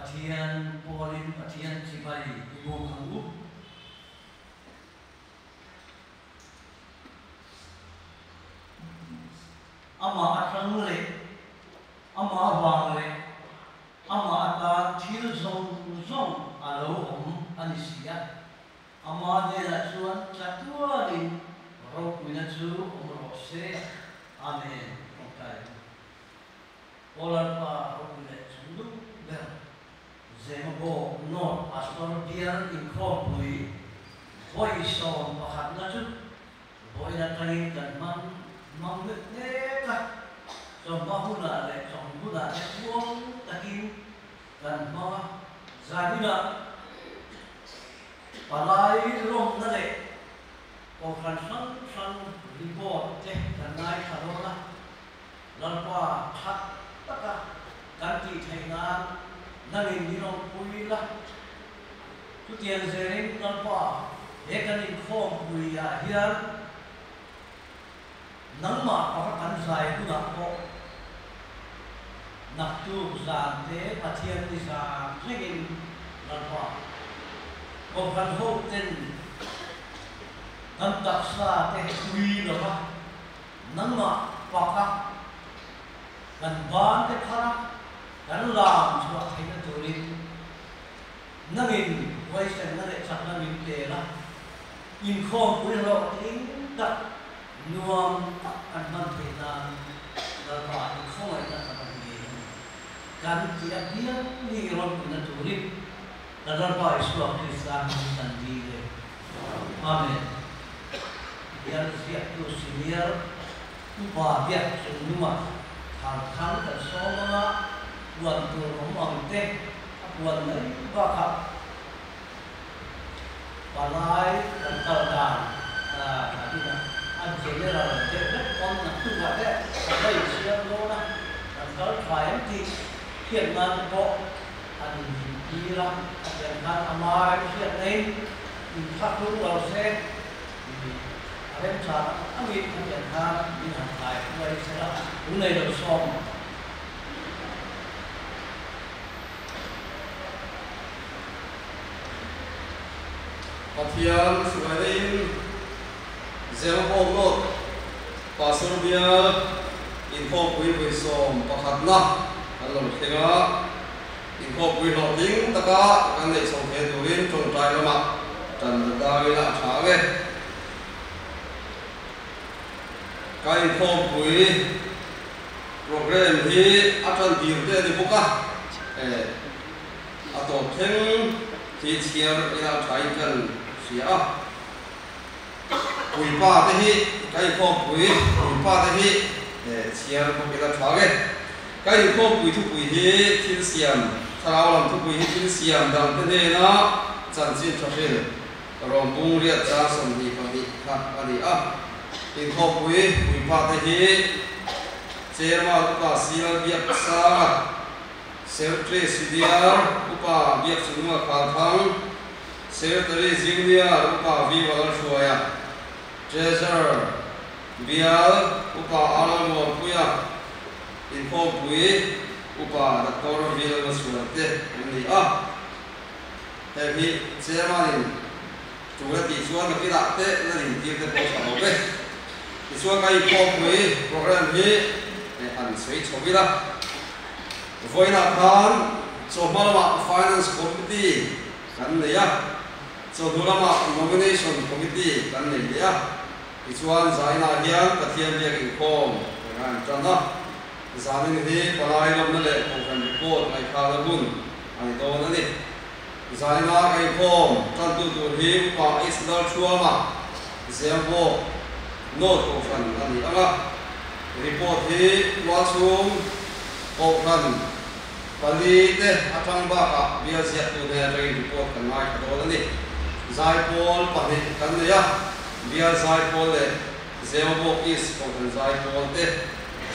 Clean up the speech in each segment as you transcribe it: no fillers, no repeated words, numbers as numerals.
Pathian pualin Pathian chibai i buk ang u. Amah atang leh amah avang leh amah atan thil zawng zawng a lo awm a ni si a. Amah hnenah chuan chatuanin ropuina chu awm rawh se. Amen. Tawngtai ang. Aw Lalpa ropui leh chungnung ber Zemabawk North Pastor Bial Inkhawmpui vawi 11na chu vawiin atangin kan hman mang mek mek a, chawhma hunah leh chawhnu hunah te tluang takin kan hmang a, zaninah palai lawmna leh kohhran hrang hrang report te kan ngaithla dawn a. Lalpa that taka kan tih theih nan nangin min awmpui la. Chutiang zelin Lalpa he kan inkhawmpui ah hian nangmah paka kan zai hunah pawh naktuk zan te Pathian ni zan thlengin Lalpa Kohhran ho ten kan taksa te ui lova Nangmah paka kan ban te phar a, kan lam chhuah theihna turin nangin huaisenna leh chakna min pe la, inkhawmpui hlawhtling tak, nuam tak kan hman theih nan Lalpa inkhawngaihna kan rawn ngei a ni. Kan tih apiang hi i rawn puihna turin kan Lalpa Isua Krista hmingin kan dil e. Amen. Bial ziaktu senior upa biak chungnunga thar thang kan sawm anga puan tur awm ang te a puan mai bakah palai kan kal dan tah a general deuh vek pawn naktukah te kan la insiam dawn a, kan kal tha em tih hriat nan te pawh an inzirtir a, a pian khan ama remhriatna-in inthlahrung lo se. A remchang angin a pian khan min han kai huai se la, u nei lo sawm. Pathian hruaina in Zemabawk North Pastor Bial inkhawmpui vawi 11na kan lo thleng a, inkhawmpui hlawhtling taka kan neih chho ve turin tawngtai lamah tan la tang ila a tha ang e. Ka inkhawmpui program hi a tan tir te a ni bawk a, a tawp thleng hi chhiar ila a tha in kan hria a. Puipa te hi ka inkhawmpui puipa te hi chhiar bawk ila tha ang e. Ka inkhawmpui thupui hi thil siam, thlarau lam thupui hi thil siam dang te hnena chanchin tha hril rawng bung riat chang 22 kha a ni a. Inkhawmpui puipa te hi Chairman Upa Sial Biak Sanga, Secretary Senior Upa Biak Chungnunga Khalthang, Secretary Junior Upa V Valalhruaia, Treasurer Bial Upa Aral Muanpuia, Inkhawmpui Upa Doctor V Lalmachhuan te an ni a. Heng hi Chairman-in tul a tih chuan nakinah te la rintir te pawh tha lo ve. Tichuan ka inkhawmpui program hi han sawi chho ila. Vawiinah khan chawhma lamah Finance Committee kan nei a, chawhnu lamah Nomination Committee kan nei leh a. Tichuan zainah hian Pathian biak inkhawm kan han tan a, zanin hi palai lawmna leh kohhran report ngaihthlakna hun a ni dawn a ni. Zaina ka inkhawm tantu tur hi Upa Isdal Thuama Zemabawk North kohhran a ni ang a, report hi tualchhung kohhran pali te atang bakah bial ziaktu hnen atangin report kan ngaithla dawn a ni. Zaipawl pahnih kan nei a, bial zaipawl leh Zemabawk East kohhran zaipawl te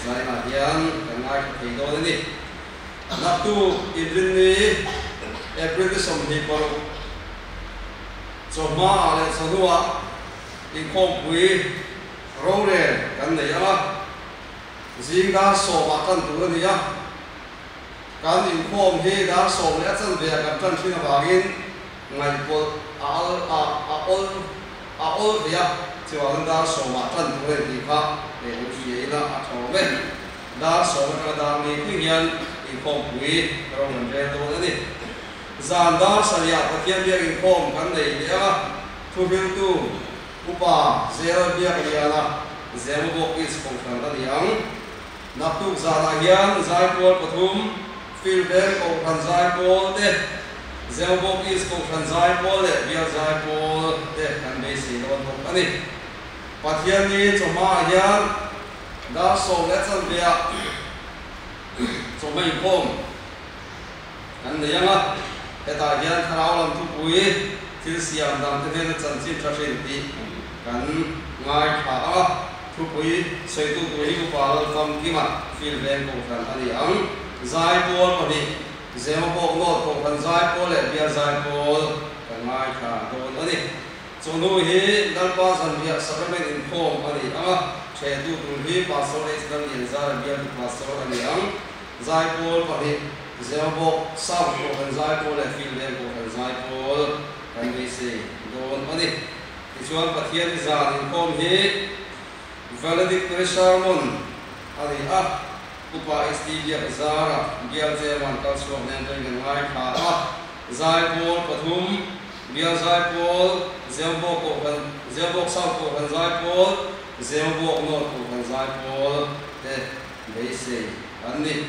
zainah hian kan ngaithla thei dawn a ni. Naktuk inrinni April ni 26 chawhmaah leh chawhnuah inkhawmpui rorel kan nei ang a, zing dar 10-ah tan tur a ni a. Kan inkhawm hi dar sawm leh a chanve ah kan tan thin avangin ngaihpawlh a al a a awl a awl thei a, chuvangin dar sawmah tan tur a ni tih kha leh lo hria ila a tha awm e. Dar sawm atanga dar ni thleng hian inkhawmpui rawng an rel dawn a ni. Zan dar sarihah Pathian biak inkhawm kan nei leh a, thuhriltu Upa Zela biak liana Zemabawk East Kohhran a ni ang. Naktuk zanah hian Zaipawl pathum, Filveng Kohhran Zaipawl te, Zemabawk East Kohhran Zaipawl leh Bial Zaipawl te kan beisei dawn bawk a ni. Pathianni chawhmaah hian dar sawm leh chanveah chawhma inkhawm kan nei ang a, hetah hian thlarau lam thupui thil siam dangte hnena chanchin tha hrin tih kan ngaithla ang a. Thupui sawitu tur hi Upa Lalfamkima Field Veng Kohhran a ni ang. Zaipawl pahnih, Zemabawk North Kohhran Zaipawl leh Bial Zaipawl kan ngaithla dawn a ni. Chawhnu hi Lalpa Zanriah Sacrament inkhawm a ni ang a, ṭhehtu tur hi Pastor H. Lallianzara Bialtu Pastor a ni ang. Zaipawl pahnih, Zemabawk South Kohhran Zaipawl leh Field Veng Kohhran Zaipawl kan beisei dawn a ni. Tichuan Pathian zan inkhawm hi Valedictory Sermon a ni a, Upa ST Biak Zara Bial Chairman kal chhuak nen pawhin kan ngaithla a, Zaipawl pathum, Bial Zaipawl, Zemabawk Kohhran, Zemabawk South Kohhran Zaipawl, Zemabawk North Kohhran Zaipawl te beisei an ni.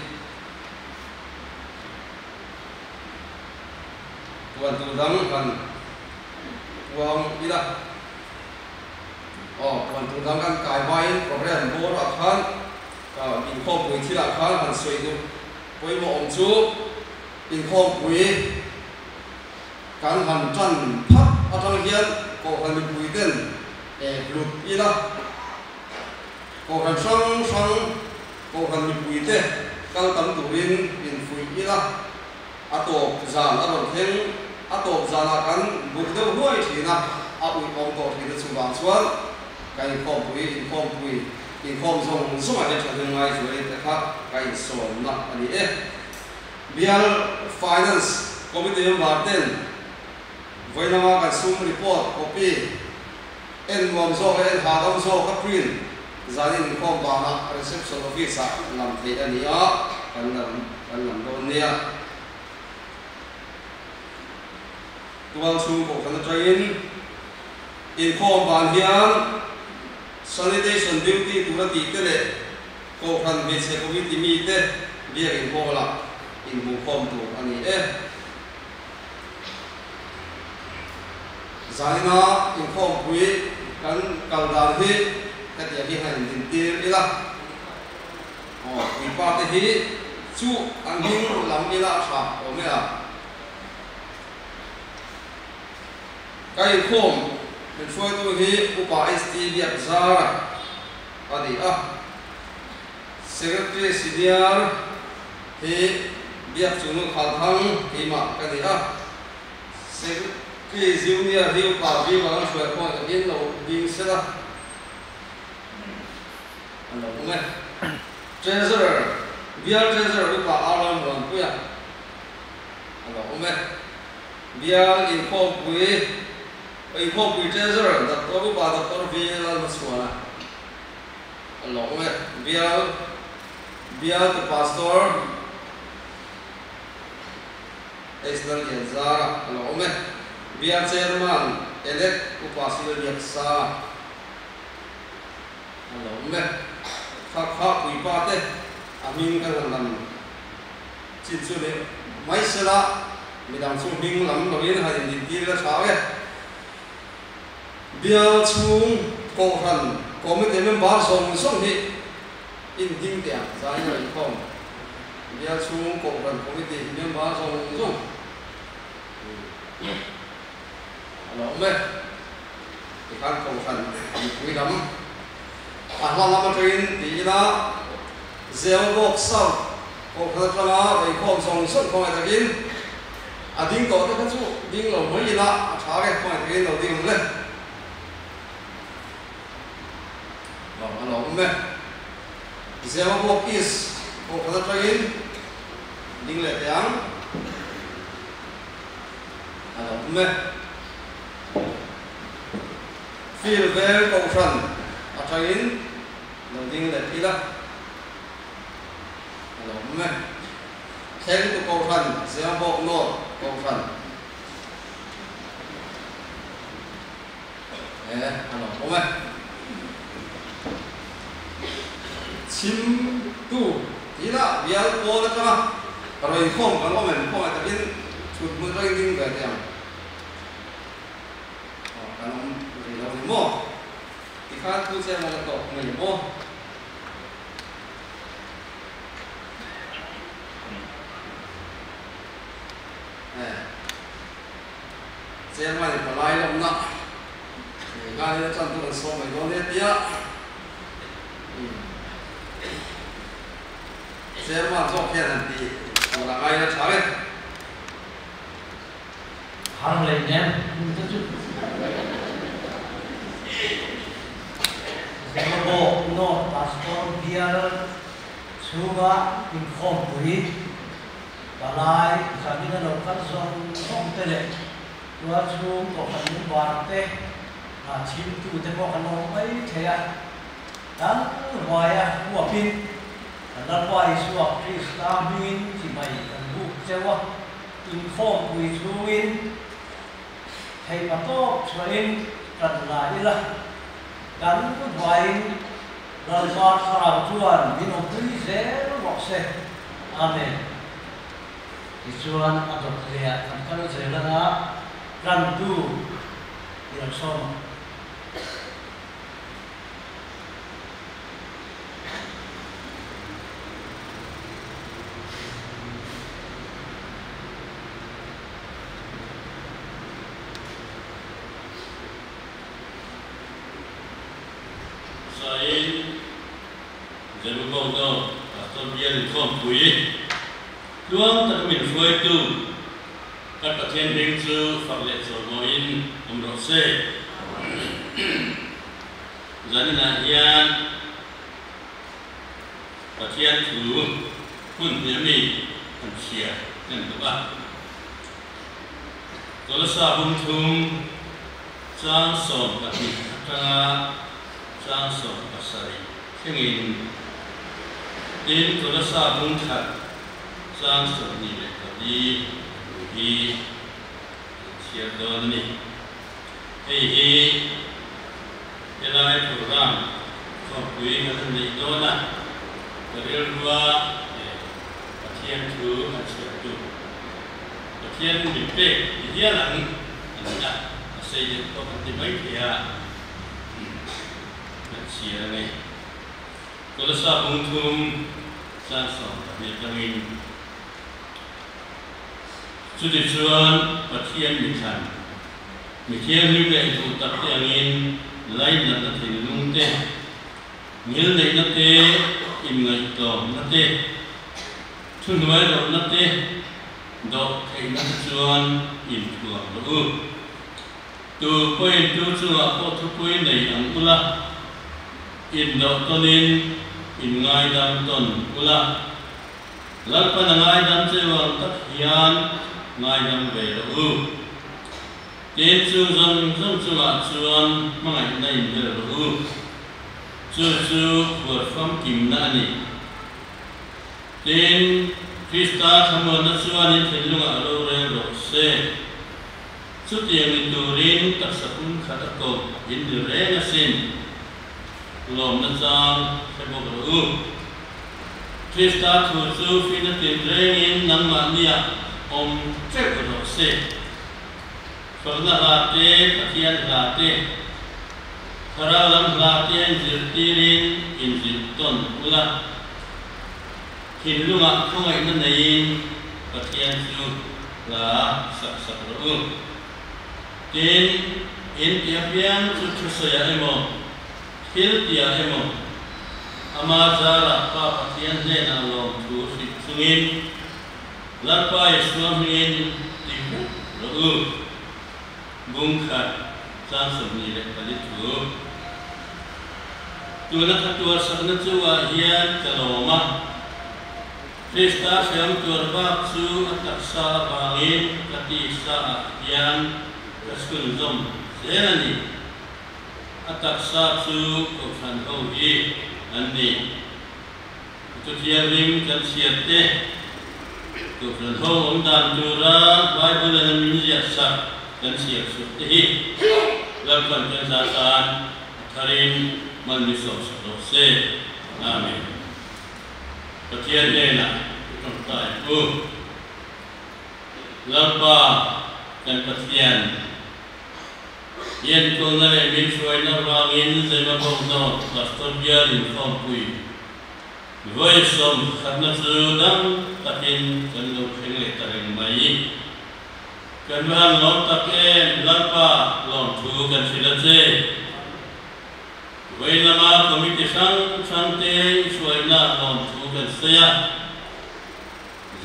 Puan tur dang han puang ila. Aw, puan tur dang kan kai hmain program bawr ah khan inkhawmpui thil ah khan han sawi duh pawimawh awm chu inkhawmpui kan han tan phat atang hian kohhran mipui ten hlut ila, kohhran hrang hrang kohhran mipui te kal tam turin infuih ila. A tawp zan a rawn thleng, a tawp zanah kan buk deuh hnuai thin a, a uih awm tawh thin a chuvang chuan ka inkhawmpui, inkhawmpui, inkhawm zawng zawngah hian thahnem ngai zuai te kha ka insawmna a ni e. Bial Finance Committee member ten vawiin kan sum report copy en nuam zawk leh en hahdam zawk a print zanin inkhawm banah reception office ah lam theih a ni a, kan lam kan lam dawn nia. Tual chhung kohhran atangin inkhawm ban hian sanitation duty tura tih te leh kohhran hmeichhe committee mite biakin hall ah inhmuhkhawm tur a ni e. Zanina inkhawmpui kan kal dan hi hetiang hi han indintir ila. Aw, puipa te hi chu an hming lam ila a tha awm e a. Ka inkhawm min hruaitu hi Upa ST Biakzara a ni a. Secretary Senior hi Biakchungnung Khalthang keimah ka ni a. Secretary Junior hi Upa Viva an hruai pawh takin lo ding sela a lo awm e. Treasurer, Bial Treasurer Upa Arnold Muanpuia a lo awm e. Bial Inkhawmpui, Inkhawmpui Treasurer Doctor Upa Doctor V Lalhmachhuana a lo awm e. Bial, Bialtu Pastor Eisner Lianzara a lo awm e. Bial Chairman Elect Upa Sila Liaksa a lo awm e. Kha kha puipa te a hming kan han lam chin chu ni mai sela midang chu hming lam loin han indintir ila tha e. Bial chhung Kohhran Committee member zawng zawng hi inding teh ang zai in a inkhawm. Bial chhung Kohhran Committee member zawng zawng a lo awm e. Tikhan Kohhran mipui lam a hla lam atangin ti ila Zemabawk South Kohhran atanga inkhawm zawng zawng khawngaih takin a ding tawh te kha chu ding lo mai ila a tha e khawngaih takin lo ding ang le. Lo a lo awm e. Zemabawk East Kohhran atangin. Ding leh teh ang. A lo awm e. Field veng kohhran atangin lo ding leh ila. A lo awm e. Thlengtu kohhran, Zemabawk North kohhran. E, a lo awm e. Chhimtu tih lah bial pawl atanga rawn inkhawm kan awm em? Khawngaih takin chhut hmun atangin ding ve teh ang. Aw, kan awm rih lo ni maw? Tikhan thu chiang a la tawk mai maw? E. Chairman in palai lawmna nei nghalin a tan chu kan sawm mai dawn nia tia Chairman zawk hian han tih tur a ngai la tha e. Har leh nem hmun te chu Zemabawk North Pastor bial chhunga inkhawmpui Palai zanin a lo kal zawng zawng te leh tual chhung kohhran lungbar te chhimtu te pawh kan awm mai thei a. Kan hnuaia huapin kan Lalpa Isua Krista hmingin chibai kan buk cheu a, inkhawmpui chhungin theihpa tawp chhuahin kan la ila, kan hnuaiin Lalpa Thlarau chuan min awmpui zel rawh se. Amen. Tichuan a dawt leh ah kan kal zel anga tlantu i lo sawm ang. Sain Jerubono Pastor bial inkhawmpui tluang taka min hruaitu kan Pathian hming chu fak leh chawimawiin awm rawh se. Zaninah hian Pathian thu hun hnih ami han chhiar hnem duh a. Kolasa bung thum chang 12 atanga chang 17 thlengin tin Kolasa bung khat chang 24 thu hi kan chhiar dawn a ni. Hei hi helai program khawmpui kan han neih dawn a, ka rilrua leh Pathian thu han chhiar tu Pathian min pek ti hial ang a ni a, a sei deuh pawh kan ti mai thei a, kan chhiar a ni. Kolasa bung thum chang 12 atangin Chutichuan Pathian mi thlan, mi thianghlim leh duh tak te angin lainatna thinlung te, ngilneihna te, inngaihtlawmna te, thuhnuai lohna te, dawh theihna te chuan inthuam rawh u. Tu pawhin tu chungah pawh thupui nei ang ula, indawh tawnin inngaidam tawn ula. Lalpan a ngaidam che vang tak hian ngaidam ve rawh u. Tin, chu zawng zawng chungah chuan hmangaihna in vel rawh u. Chu chu phuar famkimna a ni. Tin, Krista thlamuanna chuan in thinlungah rorel rawh se. Chutiang ni turin taksa pum khat a koh in ni reng asin. Lawmna chang hre bawk rawh u. Krista thu chu fina tinrengin nangmahnia awm teuh rawh se. Fakna hla te, Pathian hla te, Thlarau lam hla te inzirtirin inzilh tawn ula. Thinlungah khawngaihna neiin Pathian chu hla sak sak rawh u. Tin, in ti apiang chu thusawiah emaw, thil tiah emaw, ama zarah Pa Pathian hnenah lawmthu hrilh chungin, Lalpa Isua hmingin ti vek rawh u. Bung khat chang 24 thu. Tuna ka tuarsakna chungah hian ka lawm a. Krista hreawm tuar bak chu a taksa avangin ka tisa ah hian ka chhunzawm zel a ni. A taksa chu Kohhran ho hi an ni. Chutiangin kan chhiat te, Kohhran ho awm dan tura Bible in a min ziah sak kan chhiar chhuah te hi Lalpan kan za tan a tharin man mi sawm sak rawh se. Amen. Pathian hnenah i tawngtai u. Lalpa kan Pathian. Enkawlna leh min hruaina avangin Zemabawk North Pastor Bial inkhawmpui vawi 11na chu dam takin kan lo thleng leh ta reng mai. Kan va han lawm tak em, Lalpa lawmthu kan hrilh a che. Vawi lama committee hrang hrangte i hruaina lawmthu kan sawi a.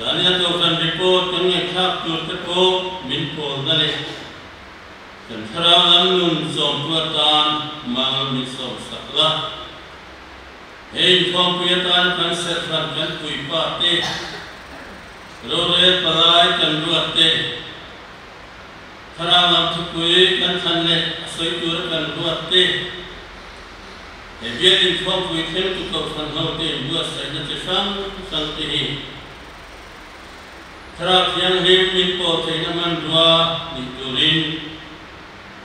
Zania Kohhran report kan ngaihthlak tur te pawh min pawlna leh kan thlarau lam nun zawmtu atan mal min sawm sak la. He inkhawmpui atan kan serhhran kan puipa te, rorel palai kan ruat te, thlarau lam thupui kan thlan leh a sawi tura kan ruat te, He bialin khawmpui thlengtu Kohhran hote inbuatsaihna chi hrang hrang te hi Thlarau Thianghlim min pawl theihna hmanrua nih turin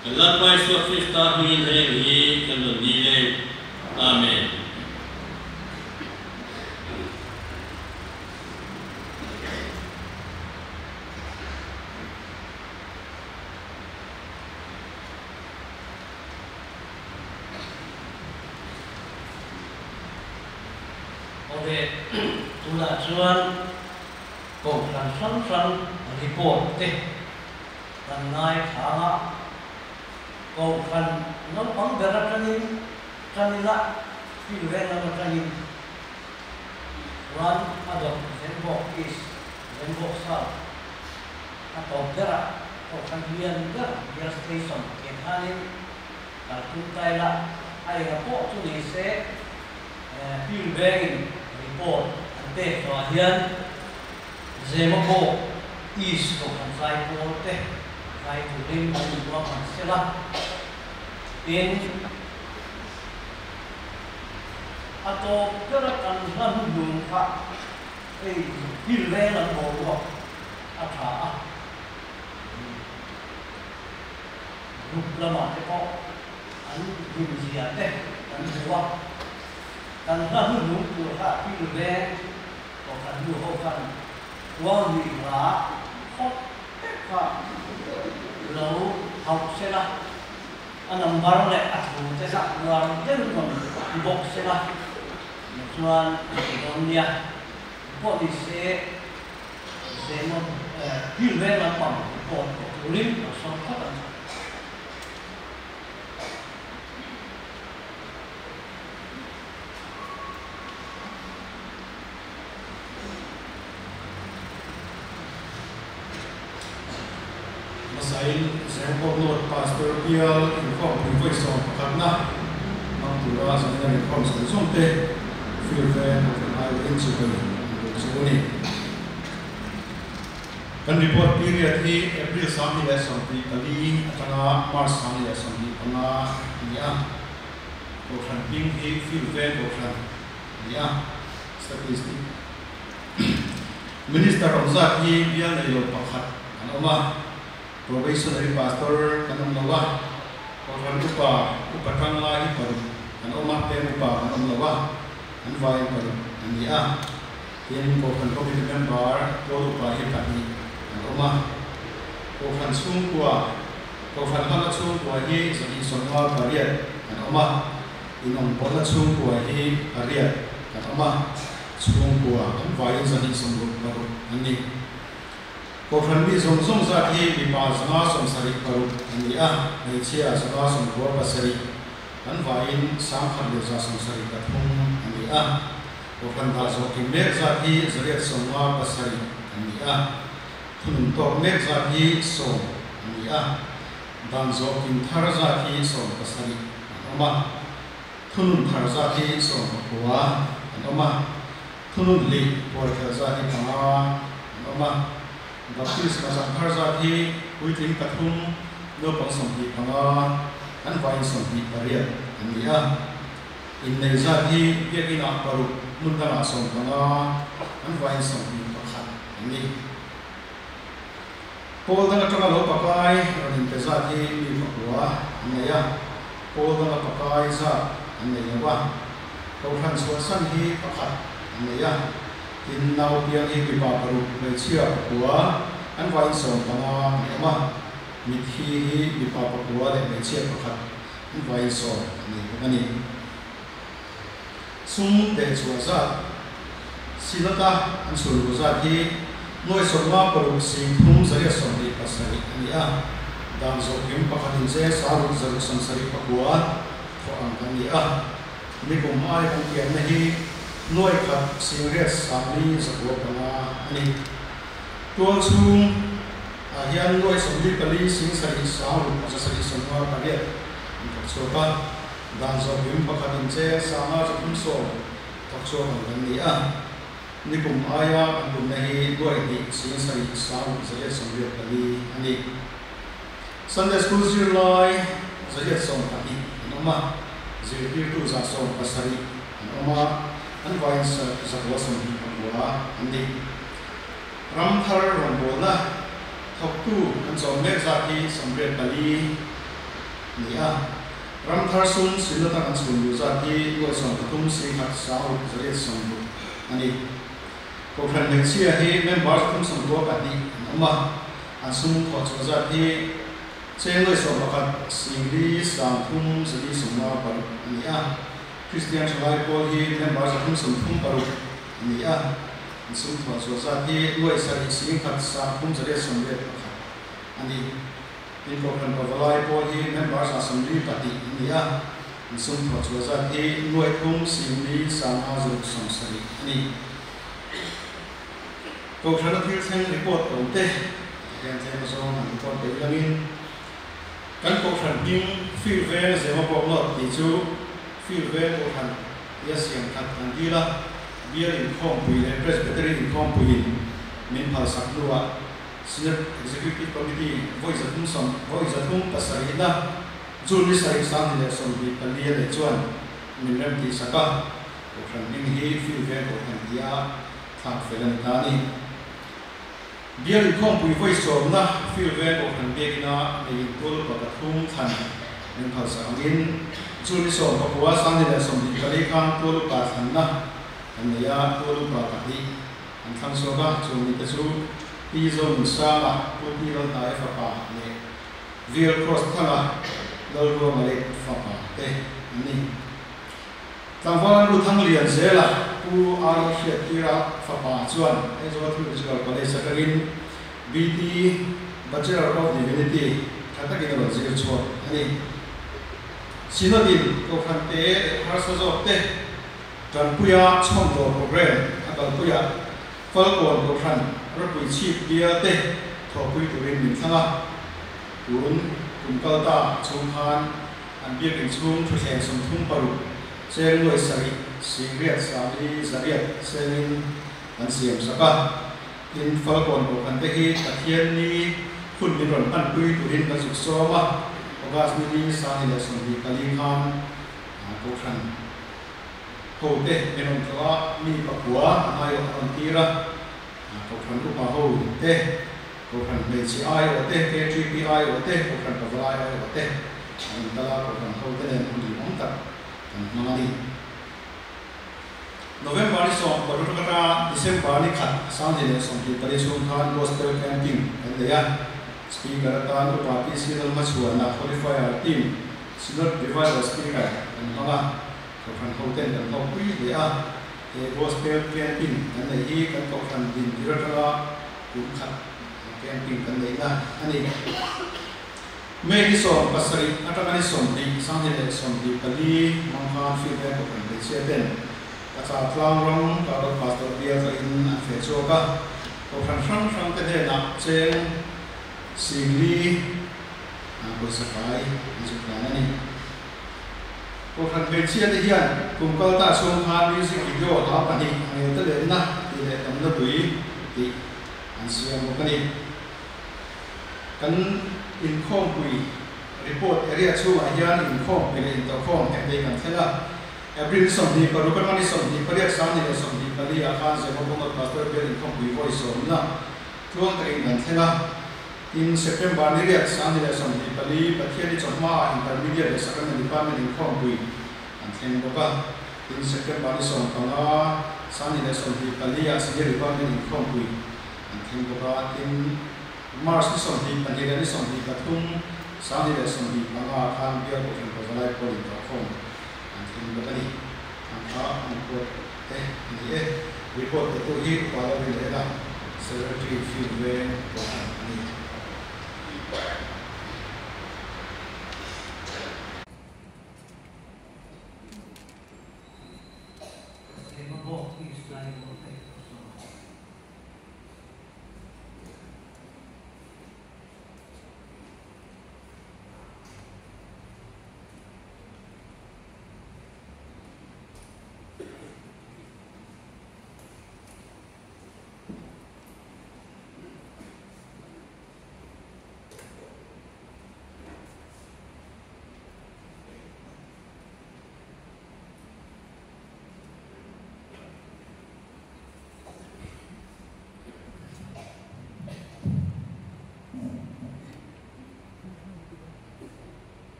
kan Lalpa Isua Krista hmingin heng hi kan rawn dil e. Amen. Awle, tunah chuan Kohhran hrang hrang report te kan ngaithlang a, Kohhran naupang ber atangin tanila feel reng lam atangin chuan a dawt Zembawk East, Zembawk South a tawp berah Kohhran lian ber Bial Station ke khanin kal tum ta ila, a enga pawh chu ni se Field Bank-in report an pek tawhah hian Zemabawk East Kohhran zaipawl te zai turin an inruahman sel a, tin a tawp bera kan hla hnuhnung kha hei Field Bank an boruak a tha a. Group lamah te pawh an hlimzia te kan hmu a, kan hla hnuhnung tur kha Pil Veng Kohhran nu ho khan Tualnui hla khawp vek kha lo hauh sela, a number leh a thu te kha uar deuhin rawn ti bawk sela, chuan an ti dawn nia. Pawh ni se. Zemon hil veng lampang report pe turin lo sawm phawt ang. Hmasain Zengkawp North Pastor Bial inkhawmpui vawi 11na hmang tura zanina inkhawm zawng zawng te fir veng Kohhran aiawhin chibai an buk chu a ni. Kan report period hi April 2024 atanga March 2025 a ni a. Kohhran hming hi Field Veng Kohhran a ni a. Statistic Minister awm zat hi bial nei lo pakhat an awm a, Probationary Pastor kan awm lo a, Kohhran upa, upa tanglai hi paruk an awm a, peng upa kan awm lo a, an vaiin paruk an ni a. Tin, Kohhran Committee member tual upa hi pahnih an awm a. Kohhran chhungkua, Kohhran hmana chhungkua hi 258 an awm a, inawmpawlna chhungkua hi pariat an awm a, chhungkua an vaiin 266 an ni. Kohhran mi zawng zawng zat hi mipa 576 an ni a, hmeichhia 597 an vaiin 1173 an ni a. Kohhran dah zawh kim mek zat hi 857 an ni a, thunun tawk mek zat hi 10 an ni a, dan zawh kim thar zat hi 17 an awm a, thunun thar zat hi 19 an awm a, Thunun hli pawl khelh zat hi panga an awm a, Baptisma zam thar zat hi puitling pathum, naupang 25, an vaiin 28 an ni a. Innei zat hi biakinah paruk, hmun dangah 15, an vaiin 21 an ni. Pawl dang atanga lo pakai rawn inpe zat hi mi pakua an nei a, pawl danga pakai zat an nei lo a. Kohhran chhuahsan hi pakhat an nei a, tin nau piang hi mipa paruk, hmeichhia pakua, an vaiin 15 an awm a, mitthi hi mipa pakua leh hmeichhia pakhat, an vaiin 10 an nei bawk a ni. Sum teh chhuah zat, Synod-a an chhun luh zat hi nuai 56 sing thum 827 a ni a, dan zawh kim pakhat in cheng sang ruk zaruk 79 thawh ang kan ni a. Nikum ai kan kiamna hi nuai khat sing riat sang li 905 a ni. Tual chhung ah hian nuai 44 sing sarih sang ruk 758 an thawk chhuak a. Dan zawh kim pakhat in cheng sanga 310 thawk chhuak ang kan ni a. Nikum aia kan pumna hi nuai hnih sing sarih sang ruk 184 a ni. Sunday School zirlai 112 an awm a, zirtirtu 170 an awm a, an vaiin 129 an ni. Ram thar rawngbawlna thawktu kan chawm mek zat hi 84 ni a. Ram thar sum Synod-a kan chhun luh zat hi nuai 13 sing khat sang ruk 160 a ni. Kohhran hmeichhia hi member 392 an awm a, an sum thawh chhuah zat hi cheng nuai 11 sing li sang thum 456 a ni a. Kristian thalai pawl hi member 336 an ni a, an sum thawh chhuah zat hi nuai sarih sing khat sang thum 181 a ni. Tin, Kohhran Pavalai pawl hi member 142 an ni a, an sum thawh chhuah zat hi nuai thum sing li sanga zaruk 70 a ni. Kohhrana thil thleng report awm te hian tlem azawng han report peih langin kan Kohhran hming Fir Veng Zema Bawk Nawt tih chu Fir Veng Kohhran tia siam khat kan dil a, Bial Inkhawmpui leh Presbytery Inkhawmpuiin min phalsak hnuah Synod Executive Committee vawi zathum sawm vawi zathum pasarihna June ni sarih 2024 a neih chuan min rem tih sak a, Kohhran hming hi Fir Veng Kohhran tia thlak fel a ni ta a ni. Bial inkhawmpui vawi sawmna Fir Veng Kohhran biakina nei intul pa pathum thlan min phalsak angin June ni 19 2024 khan tual upa thlanna kan nei a, tual upa pahnih an thlang chhuak a, chung mite chu Pi Zonunsanga, Pu Pi Lalhnaia fapa leh Vil Cross Thanga, Lalruanga leh fapa te an ni. Tlangval an ru thang lian zel a, Pu Arnold Hriattira fapa chuan Aizawl Theological College atangin BT, Bachelor of Divinity, tha takin a rawn zir chhuak a ni. Synod-in Kohhran te leh harsa zawk te Tanpuia chhawmdawr programme a kalpuiah Falkawn Kohhran ropui chhip bial te thawhpui turin min thlang a. Tun kum kal ta chhung khan an biakin chhung thutthleng 36 cheng nuai sarih sing riat sangli zariat sengin an siam sak a. Tin, Falkawn Kohhran te hi Pathian ni hun min rawn hmanpui turin kan zuk sawm a, August ni li 2024 khan Kohhran ho te min rawn tlawh a, mi pakua a aiawh a rawn tir a, Kohhran upa ho te, Kohhran hmeichhe aiawh te, KTP aiawh te, Kohhran pavalai aiawh te an rawn kal a, Kohhran ho te nen hun duhawm tak kan hmang a ni. November ni 16 atanga December ni khat 2024 chhung khan Gospel Camping kan nei a, Speaker atan Upa PC Lalhmachhuana Qualifier Team Synod Revival Speaker kan hmang a, Kohhran hoten kan hlawkpui hle a, he Gospel Camping kan neih hi kan Kohhran din tir atanga kum khat camping kan neihna a ni. May ni 17 atanga ni 20 2024 hmang khan Field Veng Kohhran hmeichhia ten Kachar tlang ram Karol Pastor bial tlawhin an feh chhuak a, Kohhran hrang hrang te hnenah cheng sing li pawisa fai an zuk hlan a ni. Kohhran hmeichhia te hian kum kal ta chhung khan music video hla pahnih a ngel te lenna tih leh damna tui tih an siam bawk a ni. Kan inkhawmpui report area chhungah hian inkhawmpui leh intawhkhawm hek te kan thleng a. April 26 atanga ni 28 2024 ah khan Zemabawk Pastor Bial inkhawmpui vawi sawmna tluang takin kan thleng a. Tin, September ni riat 2024 Pathian i chawhmaah Intermediate leh Secondary Department inkhawmpui an thleng bawk a. Tin, September ni 15 2024 ah Senior Department inkhawmpui an thleng bawk a. Tin, March ni 22 leh ni 23 2025 ah khan Bial Kohhran Pavalai pawl intawhkhawm an thleng bawk a ni. An kha an report te a ni e. Report petu hi Upa Lalrin leh Ena Secretary Field Veng Kohhran a ni. Zemabawk East Laibaw te zawng.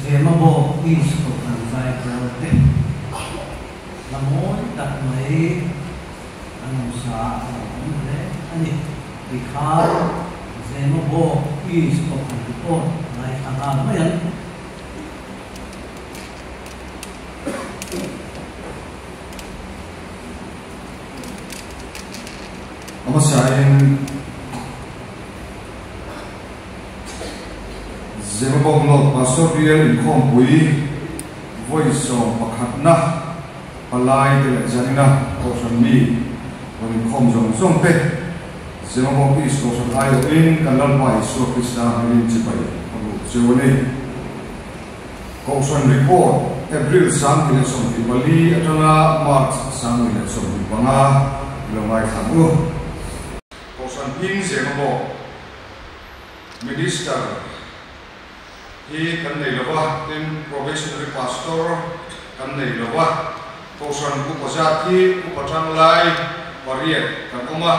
Zemabawk East Kohhran Zaipawl te hla mawi tak mai an rawn sa a lo awm hle a ni. Tikhan Zemabawk East Kohhran report ngaithla nghal mai ang. A hmasain Zemabawk North Pastor Bial inkhawmpui vawi 11na palai te leh zanina Kohhran mi rawn inkhawm zawng zawng te Zemabawk East Kohhran aiawhin kan Lalpa Isua Krista hmingin chibai a buk cheu a ni. Kohhran report, April 2024 atanga March 2025 i lo ngaithla ang u. Kohhran hming Zemabawk Minister hi kan nei lo va, tin Probationary Pastor kan nei lo va. Kohhran upa zat hi upa tanglai pariat kan awm a,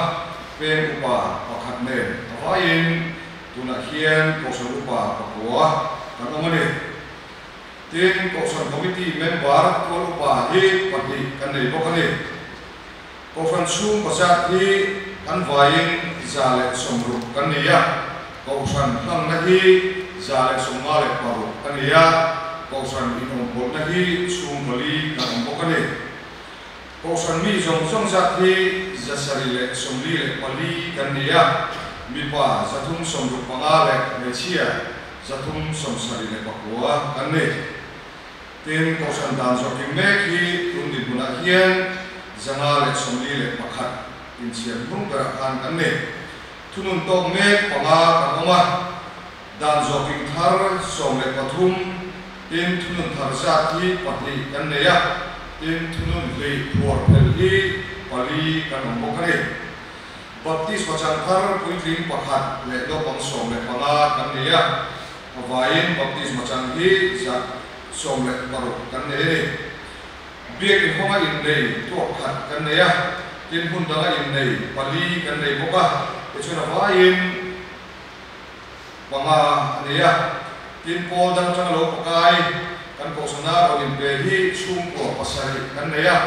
peng upa pakhat nen a vaiin Tunah hian Kohhran Upa pakua kan awm a ni. Tin, Kohhran Committee member tual upa hi pahnih kan nei bawk a ni. Kohhran chhung pazat hi kan vaiin 160 kan ni a, Kohhran hlangna hi 156 a ni a, Kohhran inawmpawlhna hi chhung pali kan awm bawk a ni. Kohhran mi zawng zawng zat hi 744 kan ni a, mipa 365 leh hmeichhia 379 kan ni. Tin, Kohhran dan zawhkim mek hi tun dinhmunah hian 541 inchhiar hnung berah khan kan ni. Thunun tawk mek panga kan awm a, dan zawhkim thar 13, tin thunun thar zat hi pahnih kan nei a, tin thunun hlei phuar phel hi pali kan awm bawk a ni. Baptisma chan thar puitling pakhat leh naupang 15 kan nei a, a vaiin baptisma chan hi 116 kan nei a ni. Biakin hawnga innei tuak khat kan nei a, tin hmun danga innei pali kan nei bawk a, tichuan a vaiin panga a nei a, tin pawl dang atanga lo pakai kan kohhran rawn inpe hi chhungkua pasarih kan nei a,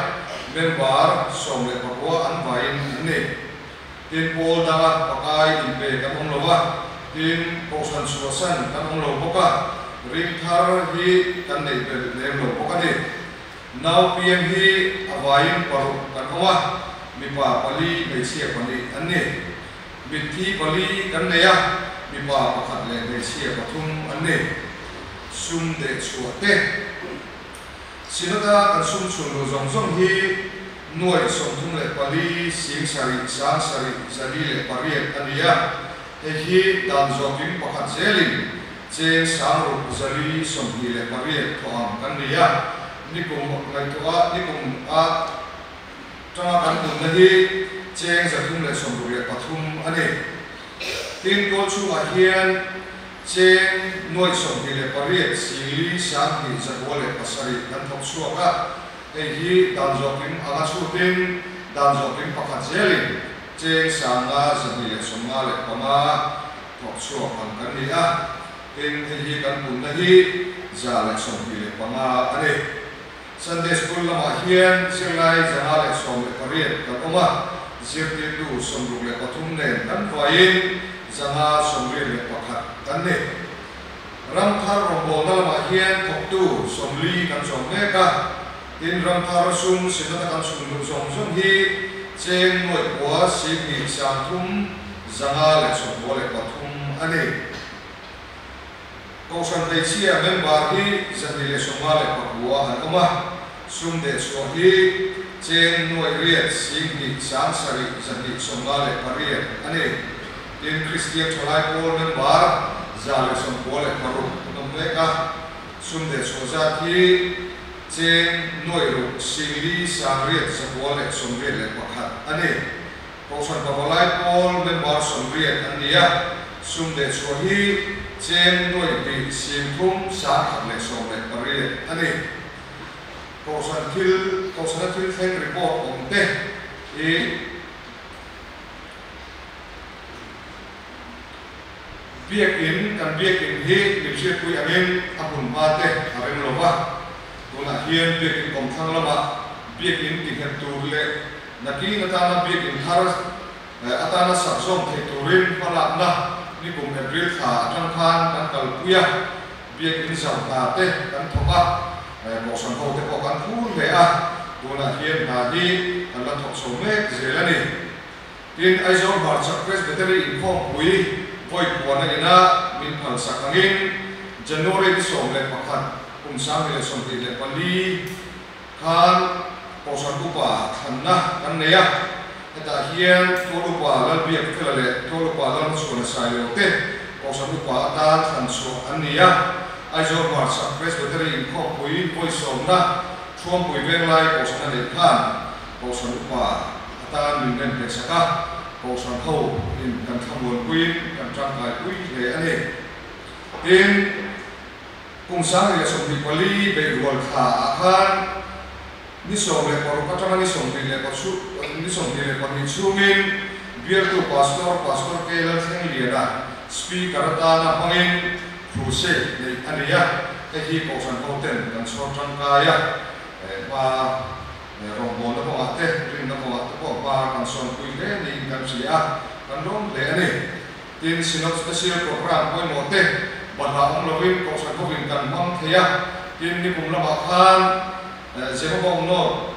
member 19 an vaiin an ni. Tin pawl danga pakai inpe kan awm lo a, tin kohhran chhuahsan kan awm lo bawk a, ring thar hi kan neih belh lem lo bawk a ni. Nau piang hi a vaiin paruk kan awm a, mipa pali hmeichhia pahnih an ni. Mitthi pali kan nei a, mipa pakhat leh hmeichhia pathum an ni. Sum deh chhuah te. Synod-a kan sum chhun luh zawng zawng hi nuai 34 sing sarih sang sarih 408 a ni a, hei hi dan zawhkim pakhat zelin cheng sang ruk 428 thawh ang kan ni a, nikum ngaihtuah nikum a tanga kan punna hi cheng 363 a ni. Tin tual chhungah hian cheng nuai 28 sing li sang hnih 907 kan thawk chhuak a, hei hi dan zawhkim anga chhutin dan zawhkim pakhat zelin cheng sanga 295 thawk chhuak ang kan ni a, tin hei hi kan punna hi 125 a ni. Sunday School lamah hian zirlai 118 kan awm a, zirtirtu 63 nen kan vaiin 181 kan ni. Ramthar rawngbawlna lamah hian thawktu 40 kan zawm mek a, tin ramthar sum synod-a kan chhun luh zawng zawng hi cheng nuai kua sing hnih sang thum 593 a ni. Kohhran hmeichhia member hi 259 an awm a, sum deh chhuah hi cheng nuai riat sing hnih sang sarih 258 a ni. Tin Kristian thalai pawl member 196 an awm mek a, sum deh chhuah zat hi cheng nuai ruk sing li sang riat 981 a ni. Kohhran pavalai pawl member 80 an ni a, sum deh chhuah hi cheng nuai hnih sing thum sang khat leh 18 a ni. Kohhran thil Kohhrana thil thleng report awm te hi Biakin kan biakin hi min hriatpui angin a hmun hma te a rem lo va, tunah hian biakin kawmthlang lama biakin tinghet tur leh nakin atana biakin thar atana sak zawm theih turin hmalakna nikum April thla atang khan kan kalpui a, biakin zau hna te kan thawk a, kohhran ho te pawh kan phur hle a, tunah hian hna hi kan la thawk chho mek zel a ni. Tin, Aizawl Hmarchhak Presbytery inkhawmpui vawi puana ina min phalsak angin January ni 11 kum 2024 khan Kohhran Upa thlanna kan nei a. Hetah hian Tual Upa Lalbiak Fela leh Tual Upa Lalhmachhuana Sailo te Kohhran Upa atan thlan chhuah an ni a. Aizawl Hmarchhak Presbytery inkhawmpui vawi sawmna Thuampui Venglai Kohhrana neih khan Kohhran Upa atan min rem hle sak a, Kohhran ho in kan thlamuanpuiin kan tangkaipui hle a ni. Tin, kum 2024 beihrual thla ah khan ni 16 atanga ni sawmhnih leh ni 22 chhungin bialtu Pastor Pastor K Lalthlengliana Speaker atana hmangin crusade neih a ni a, hei hi Kohhran ho ten kan chhawr tangkai a, hma Rawngbawlna kawngah te, rinna kawngah te pawh hma kan sawnpui hle niin kan hria a, kan lawm hle a ni. Tin, Synod Special Programme pawimawh te bahlah awm lovin Kohhran hovin kan hmang thei a, tin nikum lamah khan Zemabawk North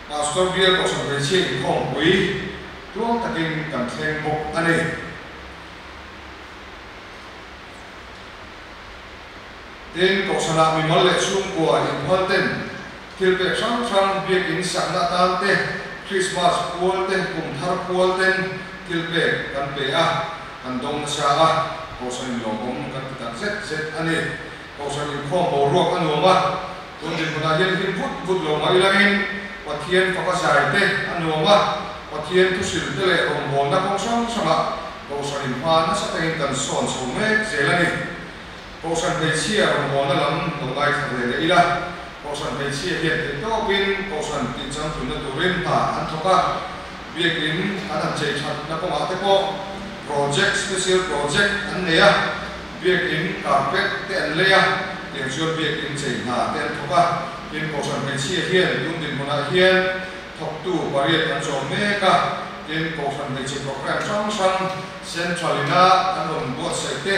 Pastor Bial Kohhran Hmeichhia inkhawmpui tluang takin kan thleng bawk a ni. Tin, Kohhranah mimal leh chhungkua inphal ten thil pek hrang hrang, biakin sakna atan te, Krismas pual te, kum thar pual ten thil pek kan pe a, kan dawng nasa a, Kohhran in lawmawm kan ti tak zet zet a ni. Kohhran inkhawm boruak a nuam a, tun dinhmunah hian hlim vut vut lo mai langin Pathian faka zai te a nuam a, Pathian thuhrilh te leh rawngbawlna kawng hrang hrangah Kohhran in hma nasa takin kan sawn chho mek zel a ni. Kohhran hmeichhia rawngbawlna lam lo ngaithla ve leh ila, Kohhran hmeichhia hian theih tawpin Kohhran tih changtlunna turin hna an thawk a, biakin an han chei thatna kawngah te pawh project, special project an nei a, biakin carpet te an lei a, tiang chuan biakin chei hna te an thawk a. Tin, Kohhran hmeichhia hian tun dinhmunah hian thawktu pariat an zawm mek a, tin, Kohhran hmeichhe programme hrang hrang Central ina an rawn buatsaih te,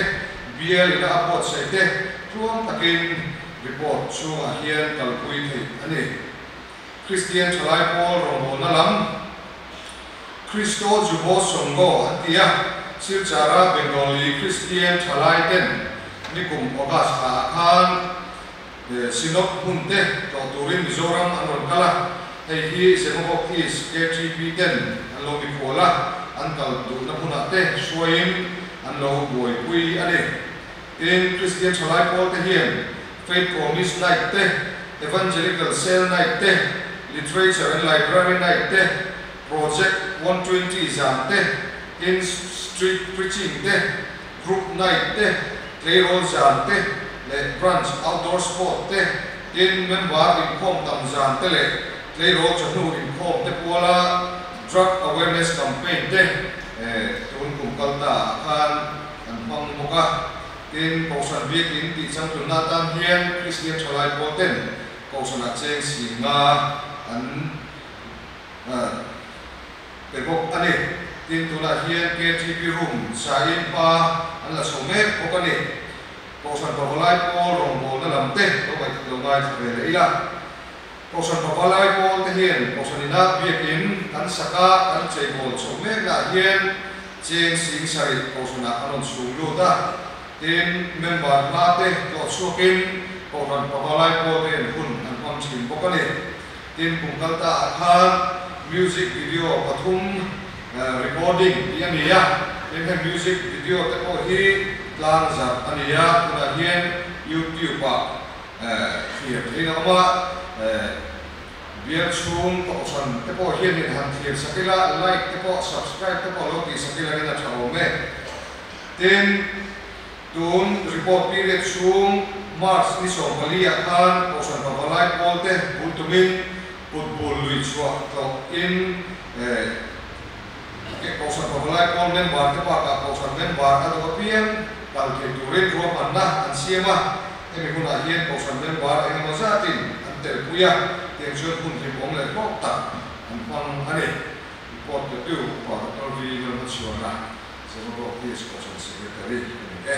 Bial ina a buatsaih te tluang takin report chhungah hian kalpui theih a ni. Kristian thalai pawl rawngbawlna lam Kristo Jubo Songgo an ti a, Silchara Bengali Kristian thalai ten nikum August thla ah khan Synod hmun te tlawh turin Mizoram an rawn kal a, hei hi Zemabawk East KTP ten an lo mikhual a, an kal duhna hmunah te hruaiin an lo buaipui a ni. Tin, Kristian thalai pawl te hian Faith Promise Night te, Evangelical Cell Night te, Literature and Library Night te, Project 120 zan te, tin Street Preaching te, Group Night te, Tleirawl zan te leh Branch Outdoor Sport te, tin member inkhawm tam zan te leh tleirawl chawhnu inkhawm te puala Drug Awareness Campaign te tun kum kal ta ah khan an hmang bawk a. Tin, Kohhran biakin tih changtlunna atan hian Kristian thalai pawl ten Kohhranah cheng singa an pe bawk a ni. Tin, tunah hian KTP room sain hma an la chho mek bawk a ni. Kohhran Pavalai pawl rawngbawlna lam te lo ngaih lo ngaithla ve leh ila. Kohhran Pavalai pawl te hian Kohhran ina biakin kan sak a, kan cheibawl chho meknaah hian cheng sing sarih Kohhranah an rawn chhung lut a. Tin, member hla te tlawh chhuakin Kohhran Pavalai pawl te hian hun an hmang thin bawk a ni. Tin, kum kal ta ah khan music video pathum recording tih a ni a, tin heng music video te pawh hi tlang zarh a ni a, tunah hian YouTube ah thlir theihin a awm a, bial chhung kohhran te pawh hianin han thlir sak ila, like te pawh subscribe te pawh lo tih sak ila in a tha awm e. Tin, Tun report period chhung March ni 14 ah khan Kohhran Pavalai pawl te bul tumin kut bul lui chhuah tlawh in Kohhran Pavalai Pawl member te bakah Kohhran member a duh apiang kal thei turin ruahmanna an siam a, hemi hunah hian Kohhran member eng emaw zatin an telpui a, tiang chuan hun hlimawm leh hlawk tak an hmang a ni. Report petu Upa Doctor V. Lalhmachhuana, Zemabawk East Kohhran Secretary a ni e.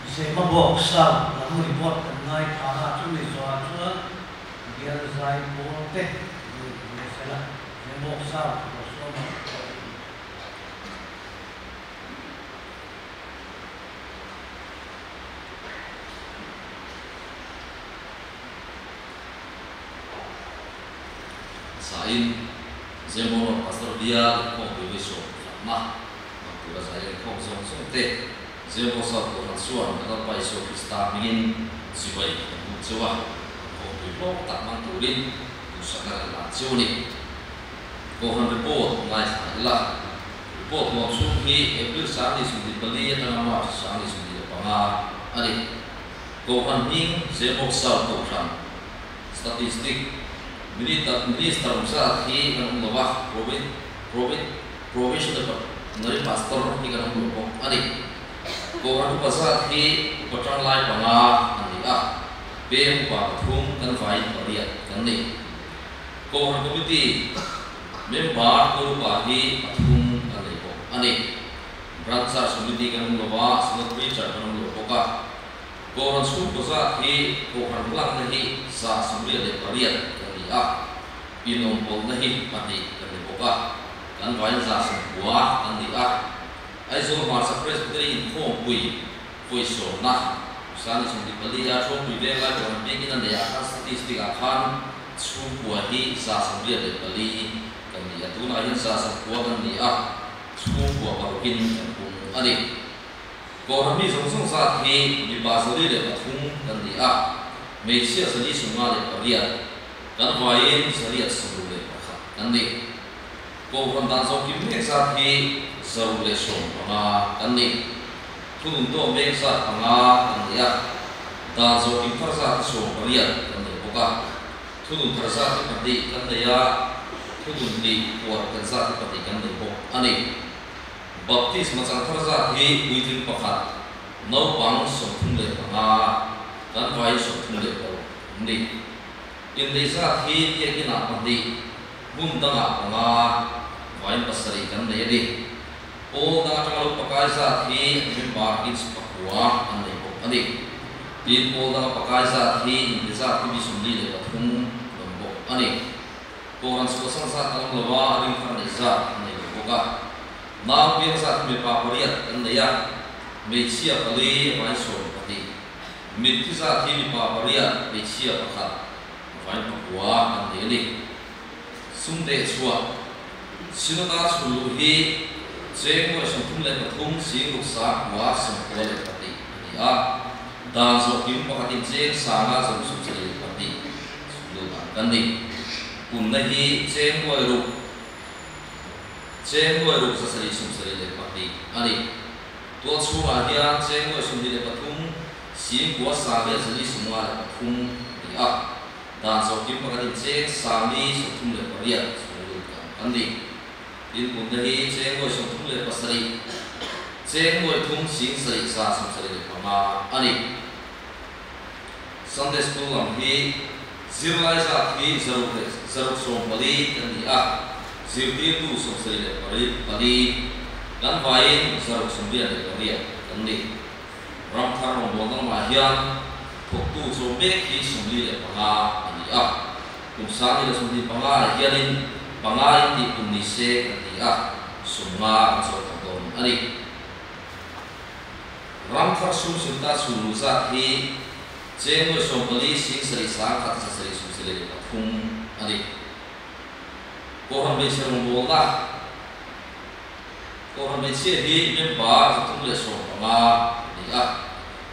Zemabawk South lam report kan ngaithla a, chumi zawhah chuan bial zai pawl te lo inhmu sela, Zemabawk South Rosawm ang pawh a ni. Sain Zemabawk Pastor bial inkhawmpui vawi 11na hman tura zai leh inkhawm zawng zawng te Zemabawk South Kohhran chuan Lalpa Isua Krista hmingin chibai kan buk cheu a, inkhawmpui hlawk tak hmang turin duhsakna kan la cheu a ni. Kohhran report ngaithla ila, report huam chhung hi April 24 atanga March 25 a ni. Kohhran hming Zemabawk South Kohhran Statistic Minister zat hi kan awm lo va, Probationary Pastor hi kan awm lo bawk a ni. Kohhran upa zat hi upa tanglai panga an ni a, peng upa pathum kan vaiin pariat kan ni. Kohhran Committee member tur upa hi pathum kan nei bawk a ni. Branch Church Committee kan awm lo va, Synod Preacher kan awm lo bawk a. Kohhran chhungkaw zat hi Kohhran hlangna hi 178 kan ni a, inawmpawlna hi pahnih kan ni bawk a, kan vain 109 kan ni a. Aizawl Hmarcha Presbytery inkhawmpui vawi sawmna 24 a Thuampui Venglai Kohhran biakin a neih ah khan statistic ah khan chhungkua hi 104 kan ni a, tunah hian 109 kan ni a, chhungkua parukin kan pung a ni. Kohhran mi zawng zawng zat hi mipa 43 kan ni a, hmeichhia 58, kan vaiin 161 kan ni. Kohhran dan zawng kim mek zat hi 115 kan ni. Thunun tawk mek zat panga kan ni a, dan zawng kim thar zat hi 18 kan nei bawk a. Thunun thar zat hi pahnih kan nei a, thunun hnih puar kan zat hi pahnih kan nei bawk a ni. Baptisma chang thar zat hi puitling pakhat, naupang 35, kan vai 36 an ni. Innei zat hi biakinah pahnih, hmun dangah panga, vain pasarih kan nei a ni. Pawl dang atanga lo pakai zat hi member ins pakua an nei bawk a ni. Tin, pawl danga pakai zat hi inpe zat hi mi 43 an awm bawk a ni. Kohhran chhuahsan zat kan awm lo a, ring thar nei zat an nei lo bawk a. Nau piang zat hi mipa pariat kan nei a, hmeichhia pali vai 12. Mitthi zat hi mipa pariat, hmeichhia pakhat, vai pakua kan nei a ni. Sum deh chhuah Synod-a chhun luh hi cheng nuai 33 sing ruk sa kua 92 a ni a. Dan zawh kim pakhatin cheng sanga 72 chhun luh ang kan ni. Punna hi cheng nuai ruk cheng nuai ruk 772 a ni. Tual chhungah hian cheng nuai 23 sing kua 953 a ni a. Dan zawh kim pakhatin cheng 38 chhun luh ang kan ni. Tin, punna hi cheng nuai 37 cheng nuai thum sing sarih 75 a ni. Sunday School lam hi zirlai zat hi zaruk leh zaruk 14 kan ni a, zirtirtu 74 kan vaiin zaruk 98 kan ni. Ramthar rawngbawlna lamah hian thawktu chaw mek hi 45 a ni a, kum 2025 hianin panga in tih kum ni se kan ti a, 50 an chaw tawh dawn a ni. Ramthar sum sunta chhun lu zat hi cheng nuai 14 sing sarih sang khat 773 a ni. Kohhran hmeichhe rawngbawlna Kohhran hmeichhia hi member 315 a ni a,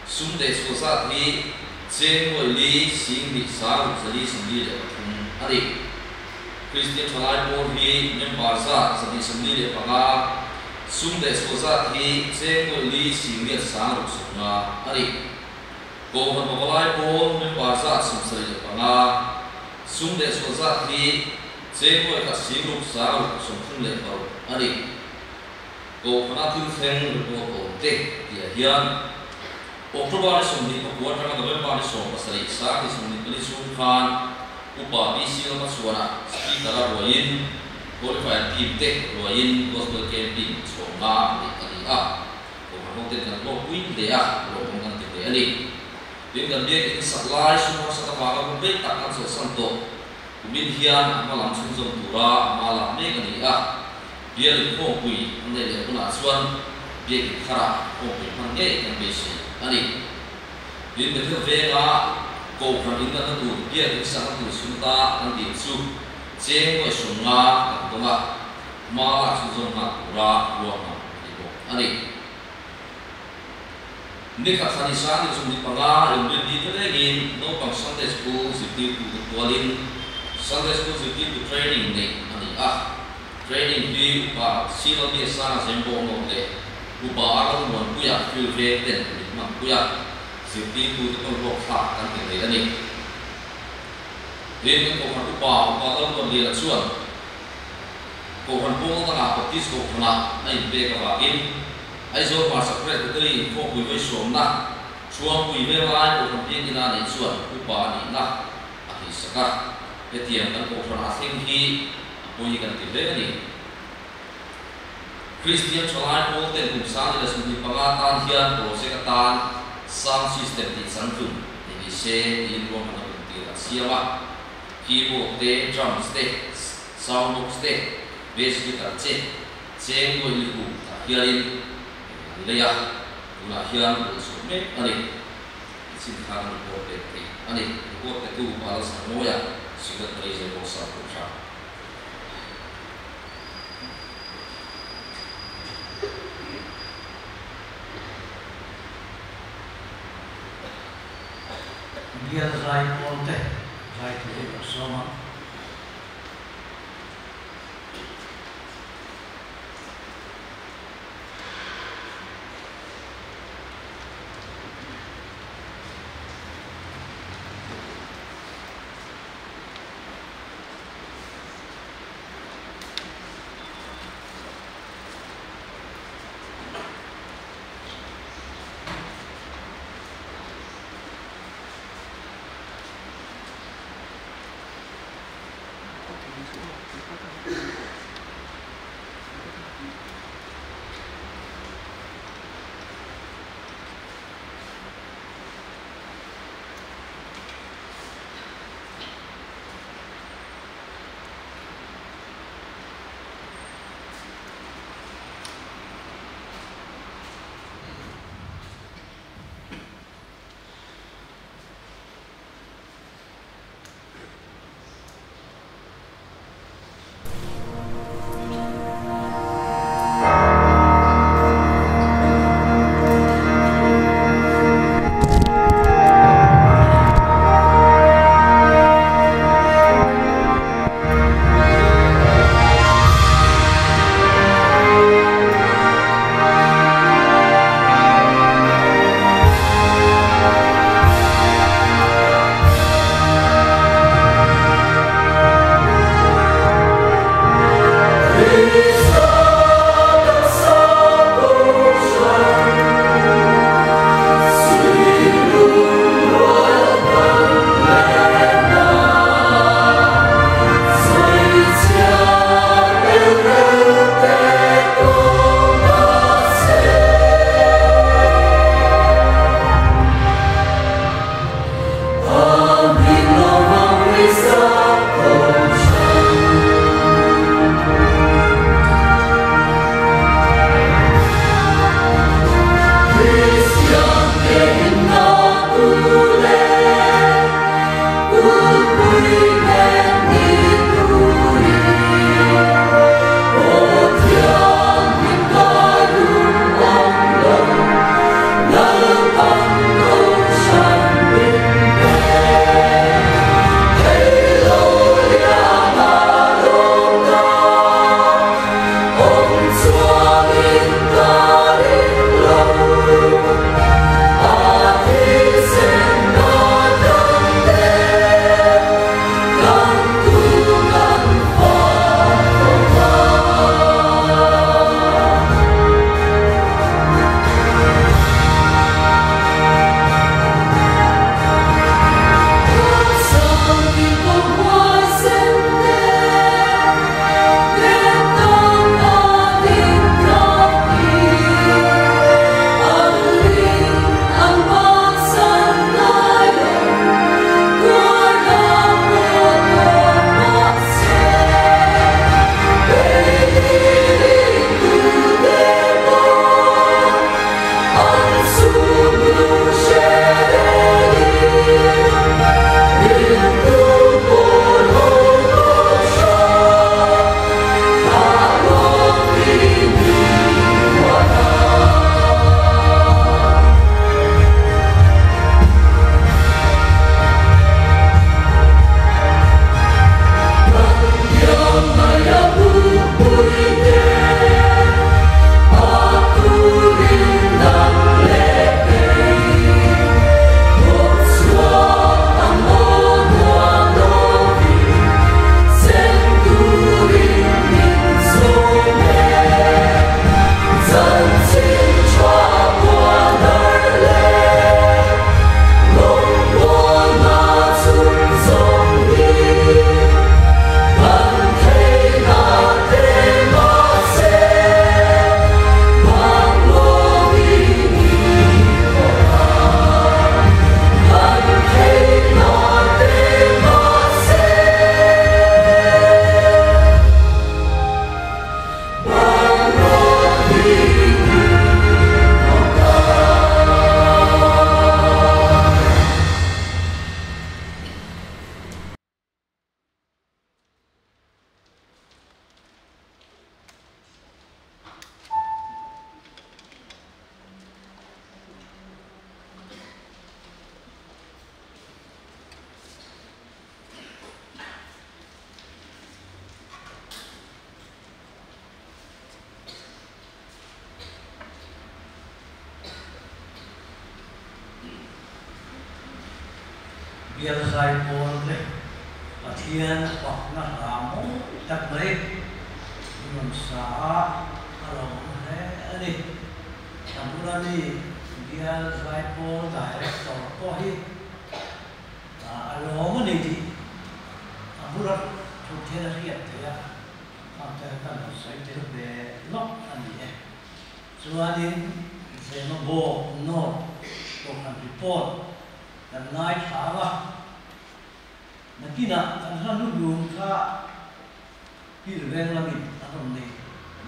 sum deh chhuah zat hi cheng nuai li sing hnih sang ruk 443 a ni. Kristian thalai pawl hi member zat 145, sum deh chhuah zat hi cheng nuai li sing riat sang ruk 50 a ni. Kohhran pavalai pawl member zat 75 sum leh sual zat hi cheng nuai khat singruk sangruk 36 a ni. Kohhrana thil thleng report awm te tihah hian October ni 29 atanga November ni 17 sang ni 24 chhung khan Upa BC Lalhmachhuana Speaker a ruaiin Qualifier team te ruaiin Gospel Camping chhawmna neih a ni a, Kohhran hoten kan hlawkpui hle a, lawmawm kan ti hle a ni. Tin, kan biakinn sak lai sum harsat avanga hun rei tak kan chawlhsan tawh kumin hian a hma lam chhunzawm tura hma lak mek a ni a, bial inkhawmpui an neih leh hunah chuan biakinn tharah inkhawmpui hman ngei kan beisei a ni. Tin, Bethel venga Kohhran in nana tur biak in sakna tur sum ta kan dil chu cheng nuai 50 kan dawng a, hma lak chhunzawm nghal tura ruahman a ni bawk a ni. Nikhat thla ni sang ni 25 inrinni te rengin naupang Sunday School zirtirtute pualin Sunday School zirtirtu training neih a ni a. Training hi Upa Silo Biasanga Zembawh Nawt leh Upa Arnold Muanpuia Field Veng ten min hmanpui a. Zirtirtute pawn hlawk thlak kan ti thei a ni. Tin, kan Kohhran Upa, Upa Lalmuanliana chuan Kohhran pawl dangah Baptist Kohhranah a inpek avangin Aizawl Hmarchhak Presbytery inkhawmpui vawi sawmna Chhuangpui Venglai Kohhran Biak Ina neih chuan Upa a nihna a hlihsak a. Hetiang kan Kohhranah a thleng hi a pawi kan ti hle a ni. Kristian thalai pawl ten kum 2025 tan hian project atan sound system tih changtlung ni ni se tiin ruahmanna kum tir an siam a. Keyboard te, drums te, sound box te, bass guitar che cheng nuai li hu tah hianin an lei a, tunah hian rawn chhuah mek a ni. Nichin khan an report pek theih a ni. Report petu Bala Sarmawia, Secretary Zaipaw South Kohhran. Bial zai pawl te zai turin an sawm a. Bial zaipawl te Pathian pakna hla mawi tak mai an rawn sa a, a lawmawm hle a ni. Ka bula mi Bial zaipawl Director pawh hi a lawm a ni tih a bula thut hian a hriat theih a, khangte kha kan rawn sawi tel ve lawk a ni e. Chuanin Zemabawk North Kohhran report kan ngaithla ang a, nakinah kan hla hnuhnung kha Pil veng lamin an rawn nei